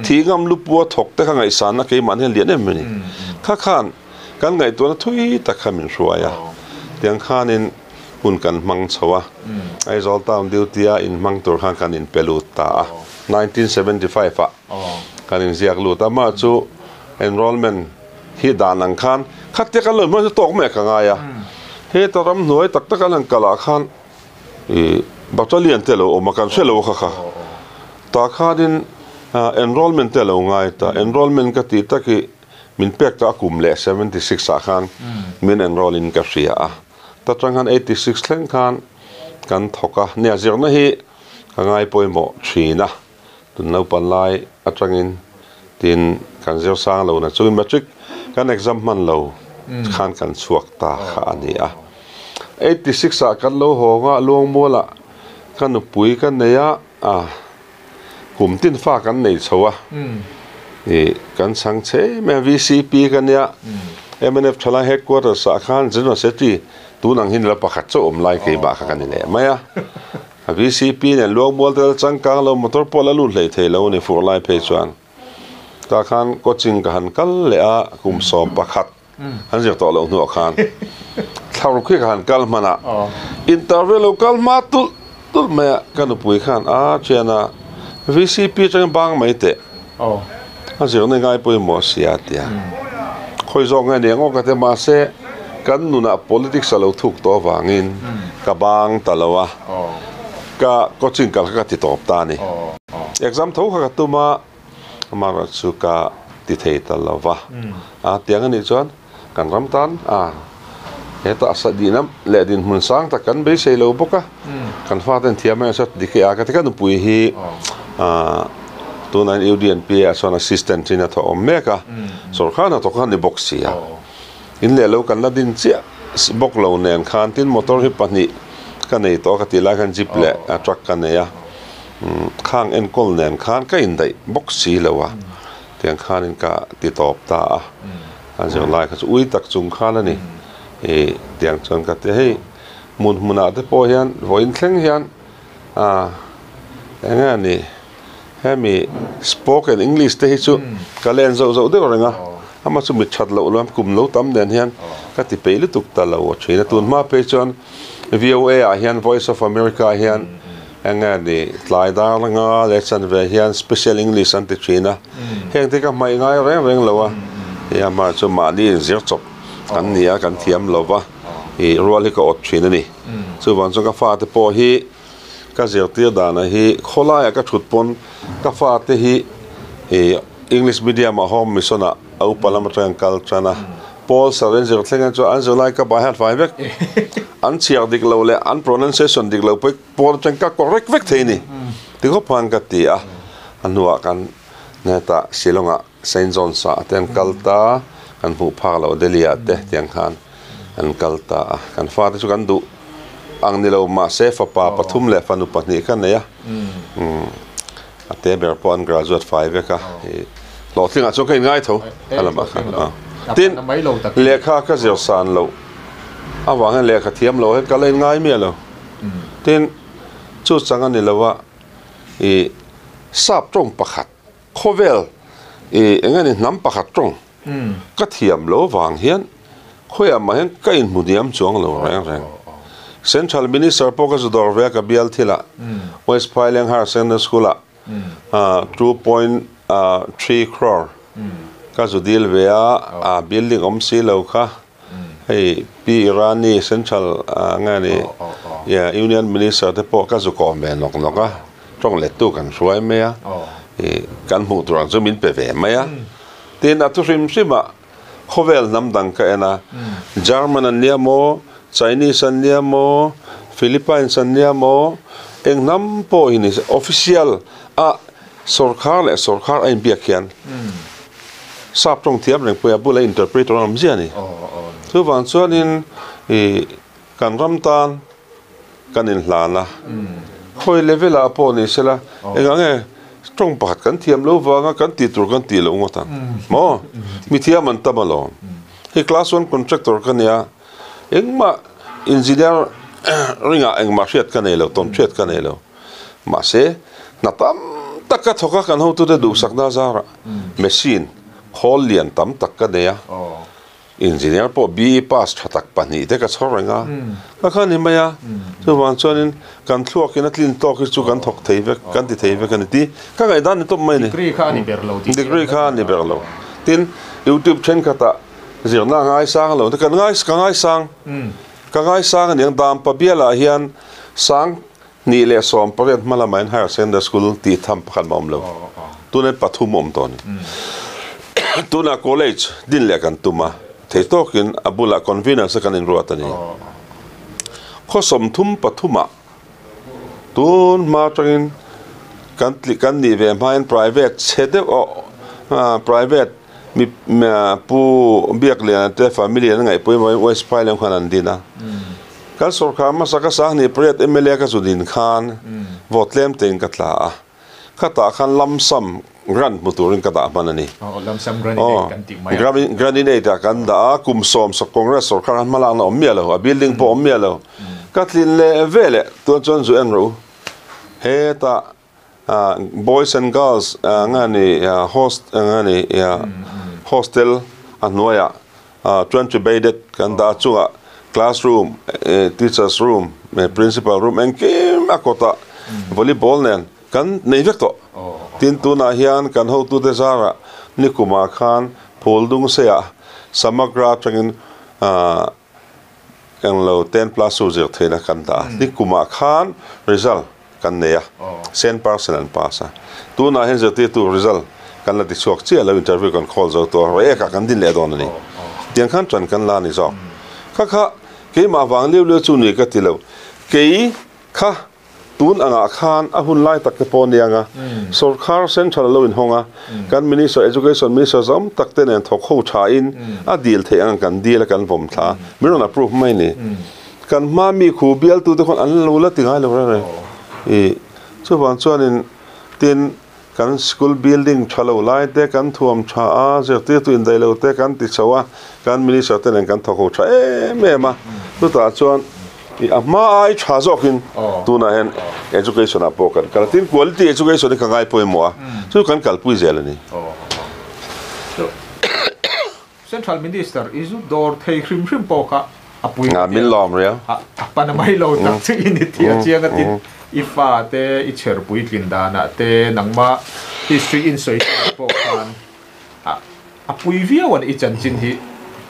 thih ngam lupua thawk te kha ngaihsanna keimahni a lian em a ni. Kha khan. Kan ngaihtuahna thui tak kha min hruai a, tiang khanin hun kan hmang chho a, Aizawl town duty a inhmang tur khan kan inpe lut ta a, 1975 ah kan inziak lut a, mah chu enrollment hi dan ang khan khatia kan lo inhmang chu tawk mai ka ngai a, heta ramhnuai tak tak an han kal ah khan ih battalion te a lo awm a, kan hre lo kha kha, tah khanin enrollment te a lo ngai ta, enrollment ka tih tak hi. Min pek ta a kum leh 76 ah khan min enroll in ka hria a, ta tang khan 86 thleng khan kan thawk a, nia zirna hi ka ngai pawimawh thin a, tun naupan lai atangin tin kan zir sang lo na chungin matric kan exam hman lo khan kan chhuak ta kha a ni a. 86 ah kan lo haw nga Luangmual ah ka nupui ka nei a, ah kum tin fa kan nei chho a, ih kan chhang chhe em em a, VCP ka nia, mnf thalai headquarters ah khan General Secretary tun ang hi nula pakhat chauh awm lai keimah kha ka ni leh mai a, VCP nen Luangmual te la changkang lo motor pawh la lut hlei thei lo a ni fur lai phei chuan. Tah khan coaching ka han kal leh a, kum 11 an zir tawh loh hnuah khan thlaruk hi ka han kal hman a, interview lo kal hma tulh tulh mai a, ka nupui khan a thian a, VCP atangin bang mai teh, a zirna ngai pawimawh sia a ti a, khawi zawk nge nia ngawk ka ti a, mahse kan nunah politics a lo thuk tawh avangin ka bang ta lo a, ka coaching kal kha ka ti tawp ta a ni. Exam tho kha ka tum a, amaherawh chu ka ti thei ta lo va. A tiang a nih chuan kan ram tan a hetah dihna leh dinhmun sang tak kan beisei lo bawk a, kan faten thiam a saw dik a ka ti ka nupui hi tunah hian UDNP ah chuan assistant in a thawh awm mek a, sawrkar hnathawk kha a ni bawk si a, in leh lo kan la din chiah bawk lo nen khan tin motor hi pahnih ka nei tawh a ka tih lai khan jeep leh truck ka nei a. Khang enkawl nen khan ka indaih bawk si lo a, tiang khanin ka ti tawp ta a, a zirlai kha chu ui tak chung khan a ni. Ih tiang chuan ka ti a, hei hmun hmunah te pawh hian vawiin thleng hian ah eng nge ni hemi spoken English te hi chu ka len zauh zauh deuh reng a, ama chu mi that loh lam kum lo tam nen hian ka ti peih lutuk ta lo a thin a, tun hma phei chuan VOA ah hian Voice of America ah hian Eng nge ni, tlai dar nga leh chanve hian Special English an ti thin a, heng te ka hmaih ngai reng reng lo a, i amah chu mahni inzir chawp kan ni a, kan thiam lo va, i rual hi ka awt thin a ni. Chuvang chuan ka fate pawh hi ka zirtir dana hi khawlaiah ka thut pawn ka fate hi i English medium ah home mission ah a upa lam atang an kal tan a, Paul sir in zir thleng an chuan an zirlai ka bai hat fai vek, an chhiar dik lo leh an pronunciation dik lo pawh Pawn atang ka correct vek thei ni ti khawp khan ka ti a, a hnuah kan hetah Shillong ah Saint John's ah te an kal ta, kan hmuh phak loh Delhi ah te tiang khan an kal ta a, kan fate chu kan duh ang ni lo mahse fapa pathum leh fanu pahnih ka nei a, a te ber pawh an graduate fai vek a, hlawhtlingah chuan ka inngai tho a lamah khan tin lehkha ka zir san loh avangin lehkha thiam loh hian ka la inngai miah lo. Tin, chu chang a ni lo a, i sap tawng pakhat, khawvel i eng nge ni hnam pakhat tawng ka thiam lo vang hian khawiah mah hian ka inhmu diam chuang lo reng reng. Central Minister pawh ka zu dawr ve a ka bial thilah West Phaileng Higher Secondary School ah 2.3 crore ka zu dil ve a, building awm si lo kha. Hei Pi Irani Central nge ni Union Minister te pawh ka zu kawm ve nawk nawk a, tawng lettu kan hruai mai a, ih kan hmuh tur ang chu min pe ve mai a. Tin a thu hrim hrim ah khawvel hnam dang ka en a, German an nia maw, Chinese an nia maw, Philippines an nia maw, eng hnam pawh hi ni se official a sawrkhar leh sawrkhar a inbiak hian Sap tawng thiam reng pawh a bula interpreter an awm ziah a ni. Chuvang chuanin ih kan ram tan kan inhlan a, khawi level ah pawh ni sela engah nge tawng pakhat kan thiam lo vanga kan tih tur kan tih loh ngawt ang maw? Mi thiam an tam alawm. Hei class one contractor ka nia, engmah engineer ringah engmah hriat ka nei lo, tawn hriat ka nei lo. Mahse, hna tam tak ka thawk a, kan hotute duhsakna zarah machine khawl lian tam tak ka nei a, engineer pawh BE pass tha tak pahnih te ka chhawr reng a, ka kha ni mai a, chuvang chuanin kan thluakin a tlin tawk hi chu kan thawk thei vek, kan ti thei vek a ni tih ka ngaihdan ni tawp mai a ni. Degree kha a ni ber lo tih Degree kha a ni ber lo. Tin, YouTube thenkhatah zirna a ngaisang lo, ka ngaisang, ka ngaisang a niang, Dampa bialah hian sang 2018 hma lamah hian Higher Secondary School tih tham pakhat mah a awm lo. Tunah hian pathum a awm tawh a ni. Tunah college din leh kan tum a, thei tawkin a bulah convenience a kan inruat a ni. Khaw 33 ah tun hma atangin kan kan nih ve hma hian private chhe deuh a private mi Pu Biakliana te family an ngaihpui vangin West Phailam khan an din a. Kan sorkar hmasa ka Sanghnih pariat mla ka zu din khan vote tlem tein ka tla a, khatah khan lump sum grant hmu turin ka dah hman a ni. Aw, grant in aid ah kan dah a, kum sawm Congress sorkar khan hmalakna awm miah lo, a building pawh awm miah lo. Ka tlin leh ve leh tuan chuan zu en rawh u. Hetah boys and girls nge ni host nge ni hostel a hnuaiah 20 bedded kan dah a chungah classroom teachers room principal room engkim a kawtah volleyball nen kan nei vek tawh. Tin tunah hian kan hotute zarah nikumah khan Phuldung Seiah Samagra atangin Englo ten plus chu zir theihna kan dah a, nikumah khan result kan nei a, 100% an pass a. Tunah hian zirtirtu result kan la tichhuak chiah lo, interview kan call zo tawh a, rawh ekah kan din leh dawn a ni. Tiang khan ṭan kan la a ni zawk. Kha kha keimah vang liu liu chu ni ka ti lo, kei kha Tun angah khan a hun lai tak te pawh nia nga, sorkar central a lo inhawng a, kan minister, education minister zawm tak te nen thawk ho tha in a dil theih ang kan dil a kan vawm thla a, min rawn approve mai ni. Kan hma mi khu bialtu te khuan an lo la ti ngai lo reng reng. I chuvang chuanin tin kan school building tha lo lai te kan thuam tha a, zirtirtu indaih lo te kan ti chho a, kan minister te nen kan thawk ho tha em em a, chutah chuan I a hma ai tha zawkin tunah hian education ah pawh kan kal a, tin quality education hi ka ngai pawimawh a, chu kan kalpui zel a ni. Central Minister i zu dawr thei hrim hrim pawh kha a pui ka ti a, a pan a mai lo tak chu i ni tih a chiang a, tin i fa te i chher puitlin danah te nangmah history in sawi thinah pawh khan A pui viau a ni, i chanchin hi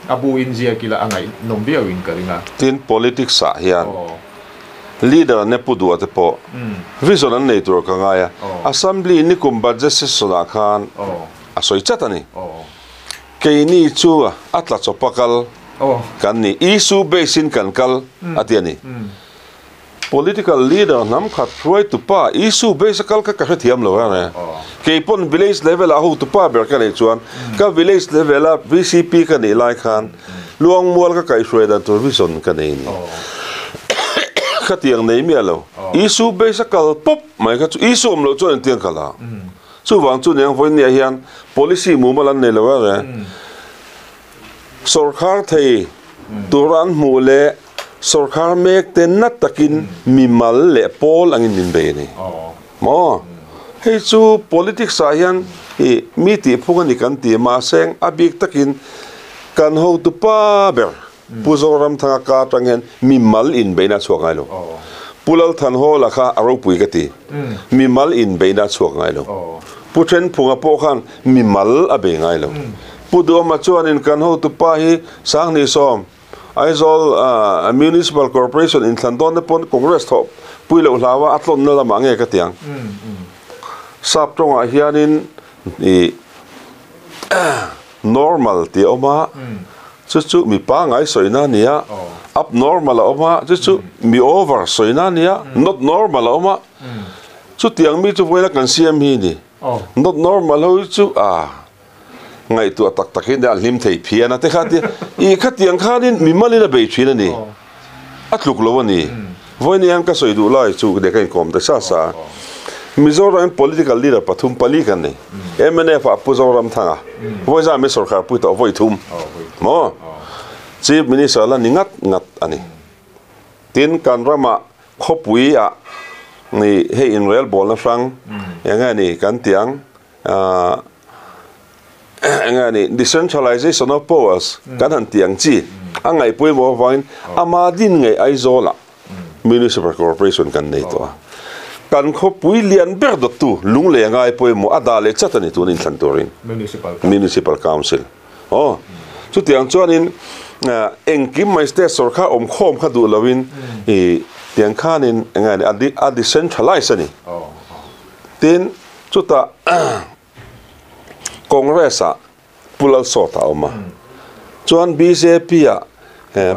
a bu in ziak ila a ngaihnawm viau in ka ring a. Tin, politics ah hian leader an ne pu duh a te pawh vision an nei tur ka ngai a, assembly nikum budget session ah khan a sawi chat a ni. Keini chu a tla chawpa kal kan ni, issue base in kan kal a ti a ni. Political leader hnam khat hruaitu pa issue base a kal kha ka hrethiam lo reng e. Kei pawn village level ah hotu pa ber ka neih chuan ka village level a VCP ka nih lai khan Luangmual ka kaihhruai dan tur vision ka nei ni. Khatiang nei miah lo. Issue base a kal pawp mai kha chu issue awm loh chuan engtiang kal a. Chuvang chu niang vawiin ah hian policy mumal an nei lo reng e. Sawrkhar thei tura an hmuh leh sawrkhar mek te na takin mimal leh pawl angin min bei a ni. Maw? Hei chu politics ah hian i mi tih phung a ni kan ti mahse a bik takin kan hotu pa ber Pu Zoramthanga ka atang hian mimal inbeihna a chhuak ngai lo. Pu Lalthanhawla kha a ropui ka ti. Mimal inbeihna a chhuak ngai lo. Pu Thenphunga pawh khan mimal a bei ngai lo. Pu Duhama chuanin kan hotu pa hi Sanghnih Sawm, Aizawl Municipal Corporation inthlan dawn te pawn Congress thawh pui loh hlau a, a tlawnna lamah nge ka ti ang. Sap tawngah hianin i normal tih a awm a, chu chu mi pangngai sawina a ni a, abnormal a awm a, chu chu mi over sawina a ni a, not normal a awm a. Chutiang mi chu vawiina kan siam hi ni. Not normal ho hi chu a ngaihtuah tak tak hi a hlim thei phian a te kha tia i khatiang khanin mi malin a bei thin a ni. A tluk lo a ni. Vawiin hian ka sawi duh lai chu leh ka inkawm ta sa sa a. Mizoram political leader pathum pali kan nei. MNF ah Pu Zoramthanga vawi zam hi sorkar pui tawh vawi thum maw? Chief Minister la ni ngat ngat a ni. Tin kan ramah Khawpui ah ni hei inrel bawlna hrang eng nge ni kan tih ang eng nge ni decentralization of powers kan han tih ang chi a ngaihpawimawh avangin ama din ngei Aizawl ah Municipal Corporation kan nei tawh a. Kan khawpui lian ber dawttu Lunglei a ngaipawimawh a dah leh chat a ni tun inthlan turin Municipal Council. Aw, chutiang chuanin engkim mai state sorkar awm khawm kha duh loin i tiang khanin eng nge ni a decentralize a ni. Tin, chutah Congress ah Pu Lalsawta a awm a, chuan bjp ah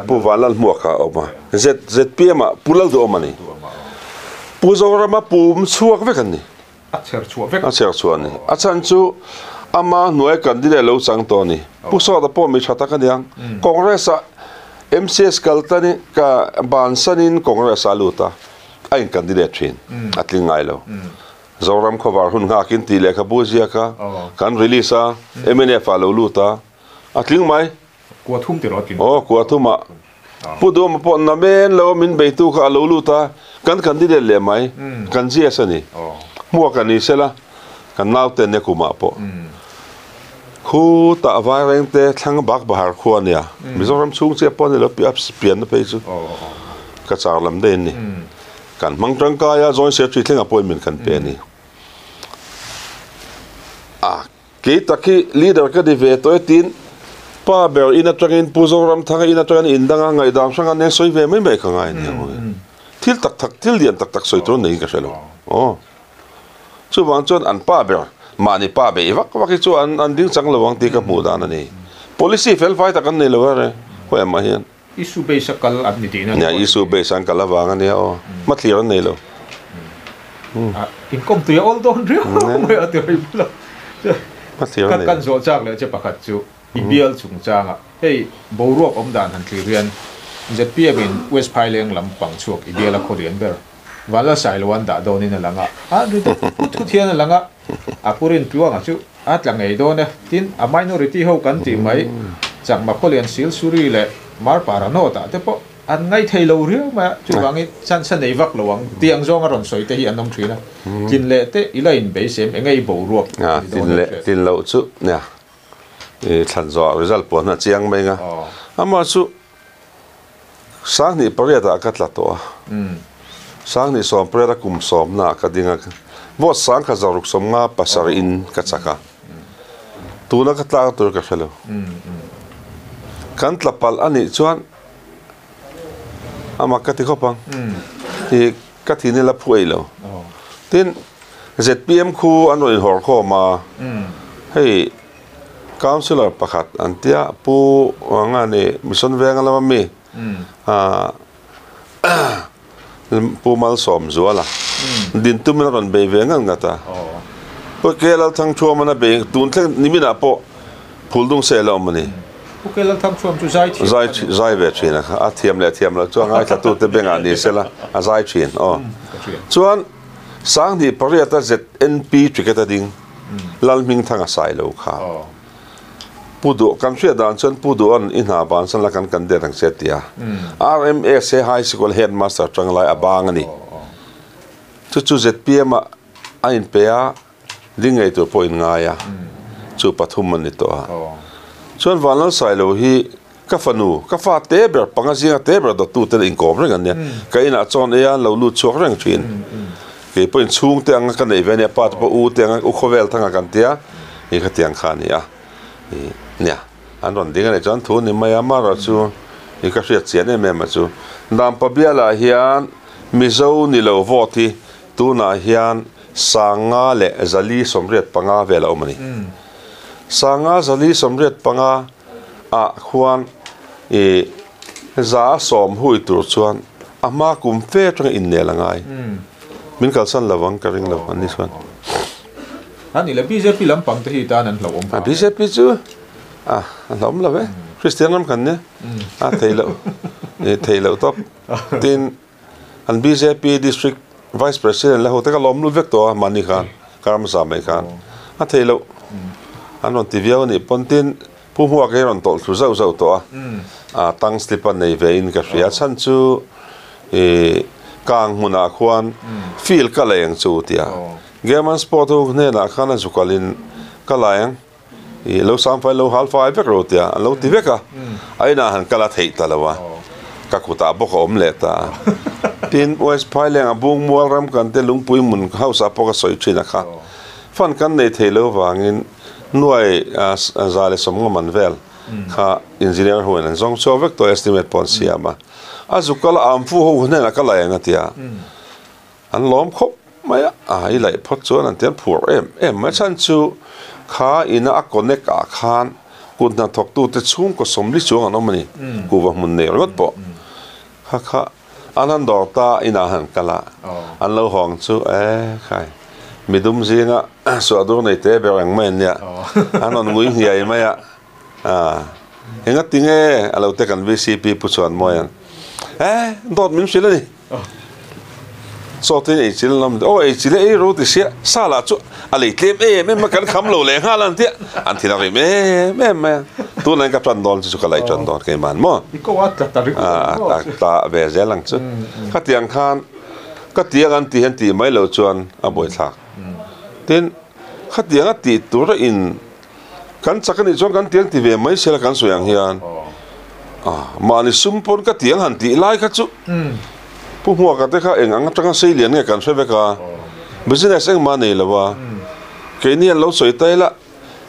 Pu Vanlalhmuaka a awm a, zpm ah Pu Lalduhawm a ni. Pu Zorama pum chhuak vek an ni. A chher chhuah vek. A chher chhuah a ni. A chhan chu ama hnuai candidate lo chang tawh a ni. Pu Sawta pawh mi tha tak a niang. Congress ah MCS kal tani ka bansanin Congress a luta a in candidate thin a tling ngai lo. Zoram khawvar hun nghakin tih lehkhabu ziak a kan release a MNF ah lo lut a a tling mai. Kua thum tiraw a tling? Aw kua thum ah Pu Duhawma pawh na men lo min beitu kha a lo lut a kan candidate leh mai kan GS a ni. Hmuak a ni sela kan naute nia kumah pawh khu tah Vairengte thlang bak bahar khua a nia Mizoram chhung chiah pawh a ni lo pianna phei chu ka char lam daih a ni. Kan hmang tangkai a, Joint Secretary thleng appointment kan pe a ni. A, kei tak hi leader ka ni ve tawh e tiin pa ber in atangin Pu Zoramthanga in atangin in danga ngaihdan hrang an eng sawi ve mai mai ka ngai a ni ang. Thil tak tak, thil lian tak tak sawi tur neiin ka hre lo. Aw. Chuvang chuan an pa ber, mahni pa beih vak vak hi chu an an ding chang lo ang tih ka hmuh dan a ni. Policy felfai tak an nei lo a re, khawiah mah hian. Issue base a kal an ni tihna Nia, issue base an kal avang a nia aw. Hmathlir an nei lo. Inkawm tui a awl dawn riau mai a ti rei bula. Hmathlir an nei lo. Kan zawh chak leh che pakhat chu i bial chungchanga hei boruak awm dan han thlir hian zpm in West Phaileng lam pang chhuak i bial a khaw lian ber Vanlal Sailoan dah dawnin a lang a, a ri deuh thut thut hian a lang a, a pu Rintluanga chu a tla ngei dawn e. Tin, a minority ho kan tih mai, Chakma Khawlian Silsuri leh Marpara North-ah te pawh an ngaithei lo riau mai a, chuvangin chance a nei vak lo ang tih ang zawnga rawn sawi te hi an awm thin a. Tlin leh te i la inbeisem eng nge i boruak ni dawn Tlin leh tlin loh chu nia, i thlan zawhah result pawh hna chiang mai anga, amah chu Sanghnih pariatah ka tla tawh a, Sanghnih sawm pariata kum sawmnaah ka ding a, vote sangkhat zaruk sawmnga pasarih in ka chak a, tuna ka tlak tur ka hre lo. Kan tla palh a nih chuan amah ka ti khawp ang, i ka thin ila phu ei lo. Tin, zpm khu an rawn inhawr khawm a, hei Councillor pakhat an tia Pu Anga ni Mission Venga lama mi Pu Malsawmzuala din tumin a rawn bei ve ngat ngat a. Pu Ke Lalthangthuaman a bei tun thleng niminah pawh Phuldung sel a awm a ni. Pu Ke Lalthangthuam chu zai thiam kha ni. Zai ve thin a kha a thiam leh thiam loh chu a ngaithlatute bengah ni sela a zai thin aw. Chuan Sanghnih pariata ZNP ticket a ding. Lalhmingthanga sai lo kha. Pu Duh, kan hriat dan chuan Pu Duhan i hna bansan la kan kan det ang che a ti a. RMSA High School Headmaster tanglai a bang a ni. Chu chu zpm ah a inpe a, ding ngei tur pawh in ngai a. Chu pathum a ni tawh a. Chuan Vanlalsailo hi ka fanu, ka fa te ber, panga zinga te ber dawttu te inkawm reng an nia. Ka inah chuan ei a, lo lut chhuak reng thin. Kei pawhin chhungte anga ka neih ve a nia, pa te pawh u te anga u khawvel thanga kan tia, i khatiang kha a ni a. I nia, an rawn ding a nih chuan thu ni mai a, amaherawh chu i ka hriat chian em em a chu. Dampa bialah hian Mizo ni lo vote hi tunah hian sanga leh zali 85 vel a awm a ni. Sanga zali 85 ah khuan i za a sawm hui tur chuan a hma kum fe atanga innel a ngai. Min kalsan lo ang ka ring lo an ni chuan. A ni le bjp lampang te hi tan an hlauhawm phah. Bjp chu a hlauhawm lo e. Kristian ram kan nia a thei loh thei loh tawp. Tin an bjp district vice president la ho te ka lawm lut vek tawh a mahni khan ka ram za mai khan a thei loh an rawn ti viau a nih pawn tin Pu Hmuak hi a rawn tawlh thlu zauh zauh tawh a a tang slip a nei ve in ka hria a chhan chu ih kang hmunah khuan field ka leng chu tia German sport ho hnenah khan a zukal in ka leng Ih lo samfai lo hal fai vek ro tia an lo ti vek a, a inah han kal a theih ta lo a, ka kutah bawk a awm leh ta a. Tin, West Phaileng a bung mual ram kan te lungpui hmun house ah pawh ka sawi thin a kha. Fund kan nei thei lo vangin nuai 150 man vel kha engineer ho in an zawng chhuak vek tawh estimate pawh an siam a. A zuk kal a amfu ho hnenah ka la eng a tia. An lawm khawp mai a, a i laih phawt chuan an tian phur em em mai. Chhan chu kha ina a connect ah khan kut hnathawktute chhungkaw sawmli chuang an awm a ni, kuhva hmun nei ringawt pawh. Kha kha an han dawr ta inah han kal a, an lo hawng chu e khai midum zinga suahdur nei te ber ang mai an nia, an rawn ngui hniai mai a. Enga tinge a lo te kan VCP Pu Chhuanmawia'n Eh, dawt min hrilh a ni. Chaw te in ei chil lam aw ei chil e ei ro ti sia sa lah chu a lei tlem em em a kan kham lo leh nghal an tia an thil a rim em em mai a tunah hian ka tan dawn chu chu ka lei tan dawn keimah an maw a tla ve zel ang chu khatiang khan ka tiang an tih hian tih mai loh chuan a buaithlak tin khatiang a tih tur a in Kan chak anih chuan kan tiang ti ve mai sela kan sawi ang hian mahni sum pawn ka tiang han tih lai kha chu Pu Hmuaka te kha eng ang atanga sei lian nge kan hre vek a, business engmah nei lo a, keini an lo sawi ta ila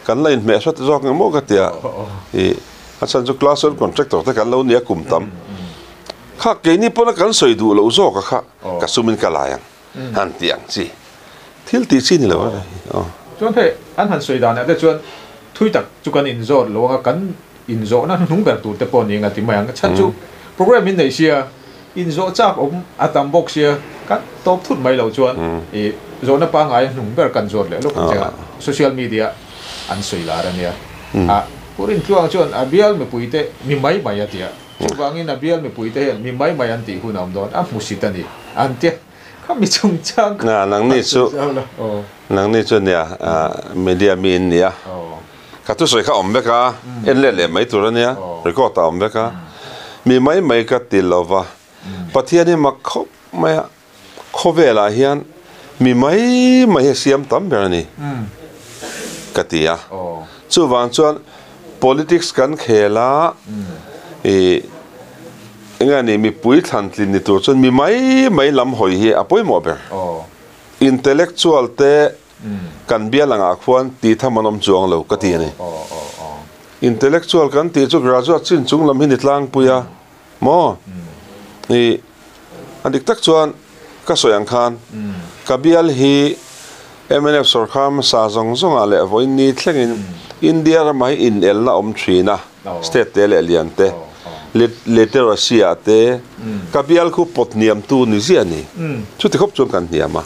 kan la inhmeh hrat zawk ang maw ka tia i a chhan chu class one contractor te kan lo nia kum tam kha keini pawna kan sawi duh loh zawk a kha ka sumin ka lai ang. Han tih ang chi thil tih chi ni lo a ni. Chuan hei an han sawi danah te chuan thui tak chu kan inzawt lo anga kan inzawhna hnuhnung ber tur te pawh ni anga ti mai ang. Chhan chu program in nei sia inzawh chak awm a tam bawk sia kan tawp thut mai lo chuan i zawhna pangngai hnung ber kan zawt leh lawk ang che a social media an sawi lar a nia. A Pu Rintluanga chuan a bial mipui te mi mai mai a ti a. Chuvangin a bial mipuite hian mi mai mai an tih hun a awm dawn, a hmusit a ni an tia, kha mi chungchang kha Nangni chu nangni chu nia media mi in nia, ka thusawi kha awm vek a, en let leh mai tur a nia, record a awm vek a, mi mai mai ka ti lova, Pathian hi mak khawp mai a, khawvelah hian mi mai mai hi a siam tam ber a ni ka ti a. Chuvang chuan politics kan khel a, ih eng nge ni mipui thlantlin ni tur chuan mi mai mai lam hawi hi a pawimawh ber. Intellectual te kan bial angah khuan tih tham an awm chuang lo ka ti a ni. Intellectual kan tih chu graduate chin chung lam hi ni tlangpui a. Maw? I a dik tak chuan ka sawi ang khan ka bial hi mnf sawrkar hmasa zawng zawngah leh vawiin ni thlengin India ramah hi inelna awm thin a, state te leh lian te, literacy ah te ka bial khu pawt hniamtu ni ziah a ni. Chuti khawp chuan kan hniam a.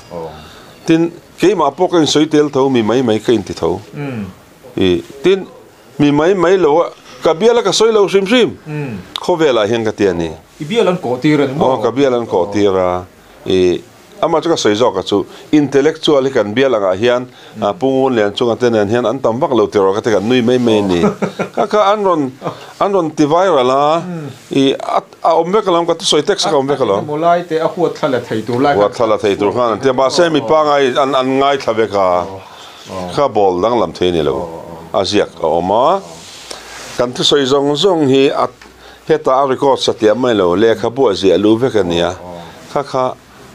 Tin, keimah pawh ka insawi tel tho, mi mai mai ka inti tho. I tin, Mi mai mai lo a, ka bial a ka sawi lo hrim hrim. Khawvelah hian ka ti a ni. I bial an kawh tir a ni maw? Aw, ka bial an kawh tir a. I, amah chu ka sawi zawk a chu, intellectual hi kan bial angah hian Pu Ngun Lian chunga te nen hian an tam vak lo tiraw ka ti kan nui mai mai a ni. Kha kha an rawn, an rawn ti viral a, i, a awm vek alawm, ka thusawi text kha a awm vek alawm. Emaw lai te a huat thla la thei tur lai khan. Huat thla la thei tur khan an ti a, mahse mi pangai an ngaithla vek a. Kha ball danglam thei a ni lo, a ziak a awm a. Kan thusawi zawng zawng hi a hetah a record satliah mai lo, lehkhabu a ziah luh vek a nia. Kha kha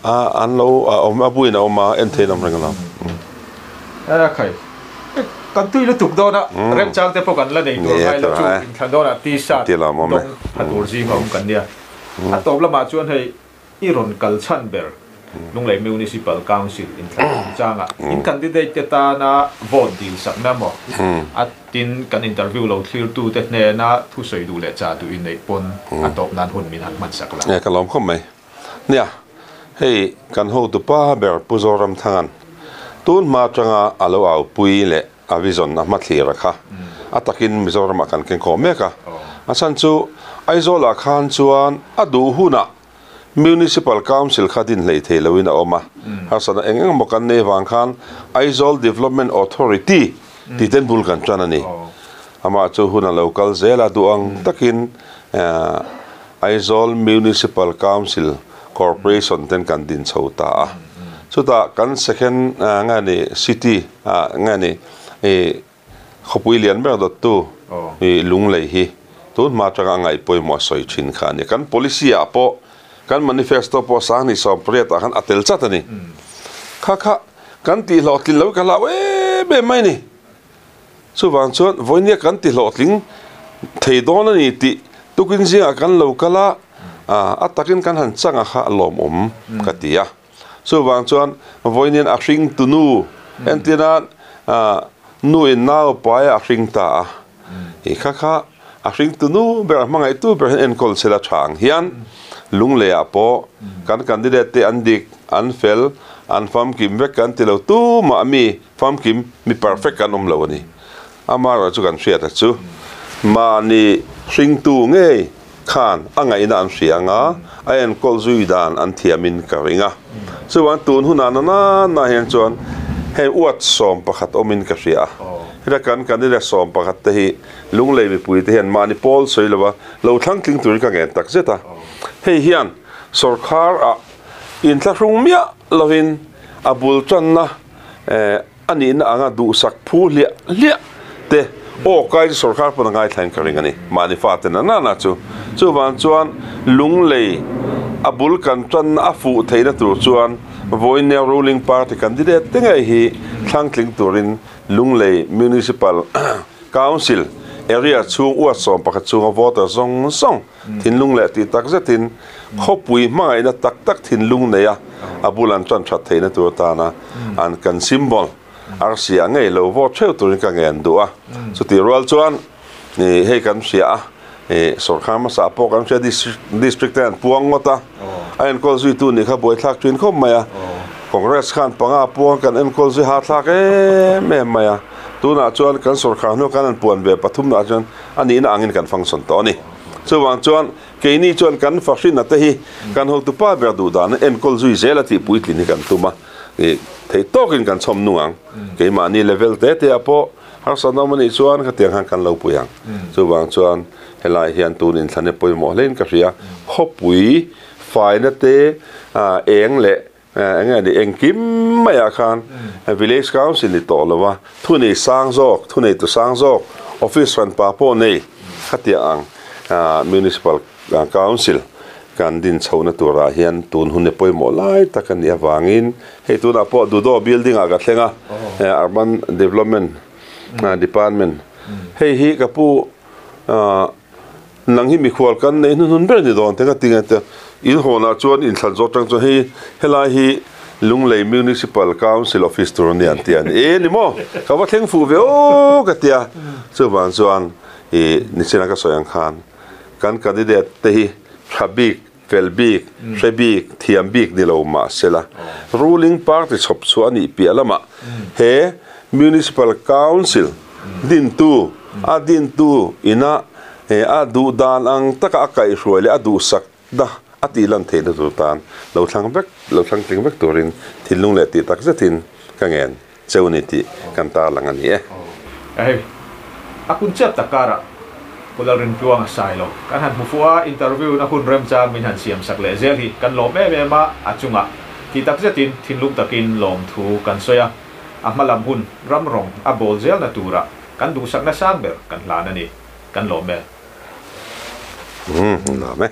a an lo a awm a buin a awm a, en thei lam reng a lo. A khai, kan tui lutuk dawn a, remchang te pawh kan la nei tur ngai lo chu inthlan dawnah t-shirt dawng tha tur zing a awm kan nia. A tawp lamah chuan hei I rawn kal chhan ber Lunglei Municipal Council inthlan chungchanga in candidate te tana vote dil sakna maw? A tin kan interview lo thlirtute hnena thusawi duh leh cha duh inneih pawn a tawp nan hun min han hman sak la. Ka lawm khawp mai. Nia, hei kan hotupa ber Pu Zoramthanga'n tun hma atanga a lo aupui leh a vision a hmathlir a kha a takin Mizoramah kan keng khawh mek a. A chhan chu Aizawlah khan chuan a duh hunah Municipal Council kha din hleih thei loin a awm a, harsatna eng eng emaw kan nei vang khan Aizawl Development Authority tih ten bul kan tan a ni. Amah chu hun a lo kal zel a, duh ang takin Aizawl Municipal Council Corporation ten kan din chho ta a. Chutah kan second nge ni city nge ni Khawpui lian ber dawttu i lunglei hi tun hma atanga a ngaih pawimawh a sawi thin kha a ni. Kan policy ah pawh, kan manifesto pawh Sanghnih 18 ah khan a tel chat a ni. Kha kha kan tih hlawhtlin lo hi ka hlau em em mai a ni. Chuvang chuan vawinia kan ti hlawhtling thei dawn a ni tih tukin zingah kan lo kal a, a takin kan han chang a kha a lawmawm ka ti a. Chuvang chuan vawiin a hring tunu entirna nu in nau pai a hring ta a, i kha kha a hring tunu ber a hmangaihtu ber hian enkawl chhel a tha ang hian lunglei ah pawh kan candidate te an dik, an fel, an famkim vek kan ti lo tumah mi famkim mi perfect kan awm lo a ni. Amaherawhchu kan hriat a chu. Mahni hringtu ngei khan a ngaihna an hria anga, a enkawl zui dan an thiamin ka ring a. Chuvang tun hunah na nana hian chuan heng uat 11 awmin ka hria a. Heta kan candidate 11 te hi Lunglei mipui te hian mahni pawl sawi lova lo thlang tling turin ka ngen tak zet a. Hei hian sawrkhar ah inthlahrung miah lovin a bul tanna A nihna anga duhsak phu hliah hliah te aw kai chu sawrkar pawn a ngaithlain ka ring a ni. Mahni fate na nana chu. Chuvang chuan Lunglei a bul kan tanna a fuh theihna tur chuan vawinia ruling party candidate te ngei hi thlangtling turin Lunglei Municipal Council area chhung uat 11 chhunga voter zawng zawng Thinlung leh tih tak zetin khawpui hmangaihna tak tak thinlung neia a bul an tan that theihna tur atana an kan symbol arsi a ngei lo vote theuh turin ka ngen duh a. Chutih rual chuan hei kan hria a, sawrkar hmasa pawh kan hria district te an puang ngawt a, a enkawl zuitu nih kha buaithlak thin khawp mai a. Congress khan panga puang kan enkawl zui hathlak em em mai a. Tunah chuan kan sawrkar hnu kan han puan ve pathumnaah chuan a nihna angin kan function tawh a ni. Chuvang chuan keini chuan kan fahrinna te hi kan hotupa ber duh dan enkawl zui zel a tih puitlin hi kan tum a, ih theih tawkin kan chhawm nung ang. Keimahni level te te ah pawh harsatna awm a nih chuan khatiang khan kan lo pui ang. Chuvang chuan helai hian tun inthlan hi pawimawh hlein ka hria. Khawpui faina te eng leh Eng nge ni, engkim maiah khan Village Council ni tawh lo a, thunei sang zawk, thuneitu sang zawk, office hranpa pawh nei khatiang ang Municipal Council kan din chhohna turah hian tun hun hi pawimawh lai tak a nih avangin hei tunah pawh Dudo building ah ka thleng a, Urban Development Department hei hi ka pu Nang hi mikhual kan nei hnuhnun ber ni dawn te ka ti nge te. In hawnah chuan inthlan zawk tang chuan hei helai hi Lunglei Municipal Council Office tur a ni an ti a ni. E ni maw? Ka va thleng fuh ve aw ka ti a. Chuvang chuan i nichina ka sawi ang khan kan candidate te hi tha bik, fel bik, hre bik, thiam bik ni lo mahsela ruling party chhawp chhuah a nih piah lamah he Municipal Council dintu a dintu ina a duh dan ang taka a kaihhruai leh a duhsak na a tih lan theihna tur tan lo thlang vek lo thlang tling vek turin thinlung leh tih tak zetin ka ngen cheu ni tih kan tarlang a ni e. Hei, a kun chiap tak karah Pu Lalrintluang a sai lo. Kan han hmu fuh a, interview na hun remchang min han siam sak leh zel hi kan lawm em em a, a chungah tih tak zetin thinlung takin lawmthu kan sawi a, a hma lam hun ram rawng a bawl zelna turah kan duhsakna sang ber kan hlan a ni. Kan lawm e. Umm, lawm e.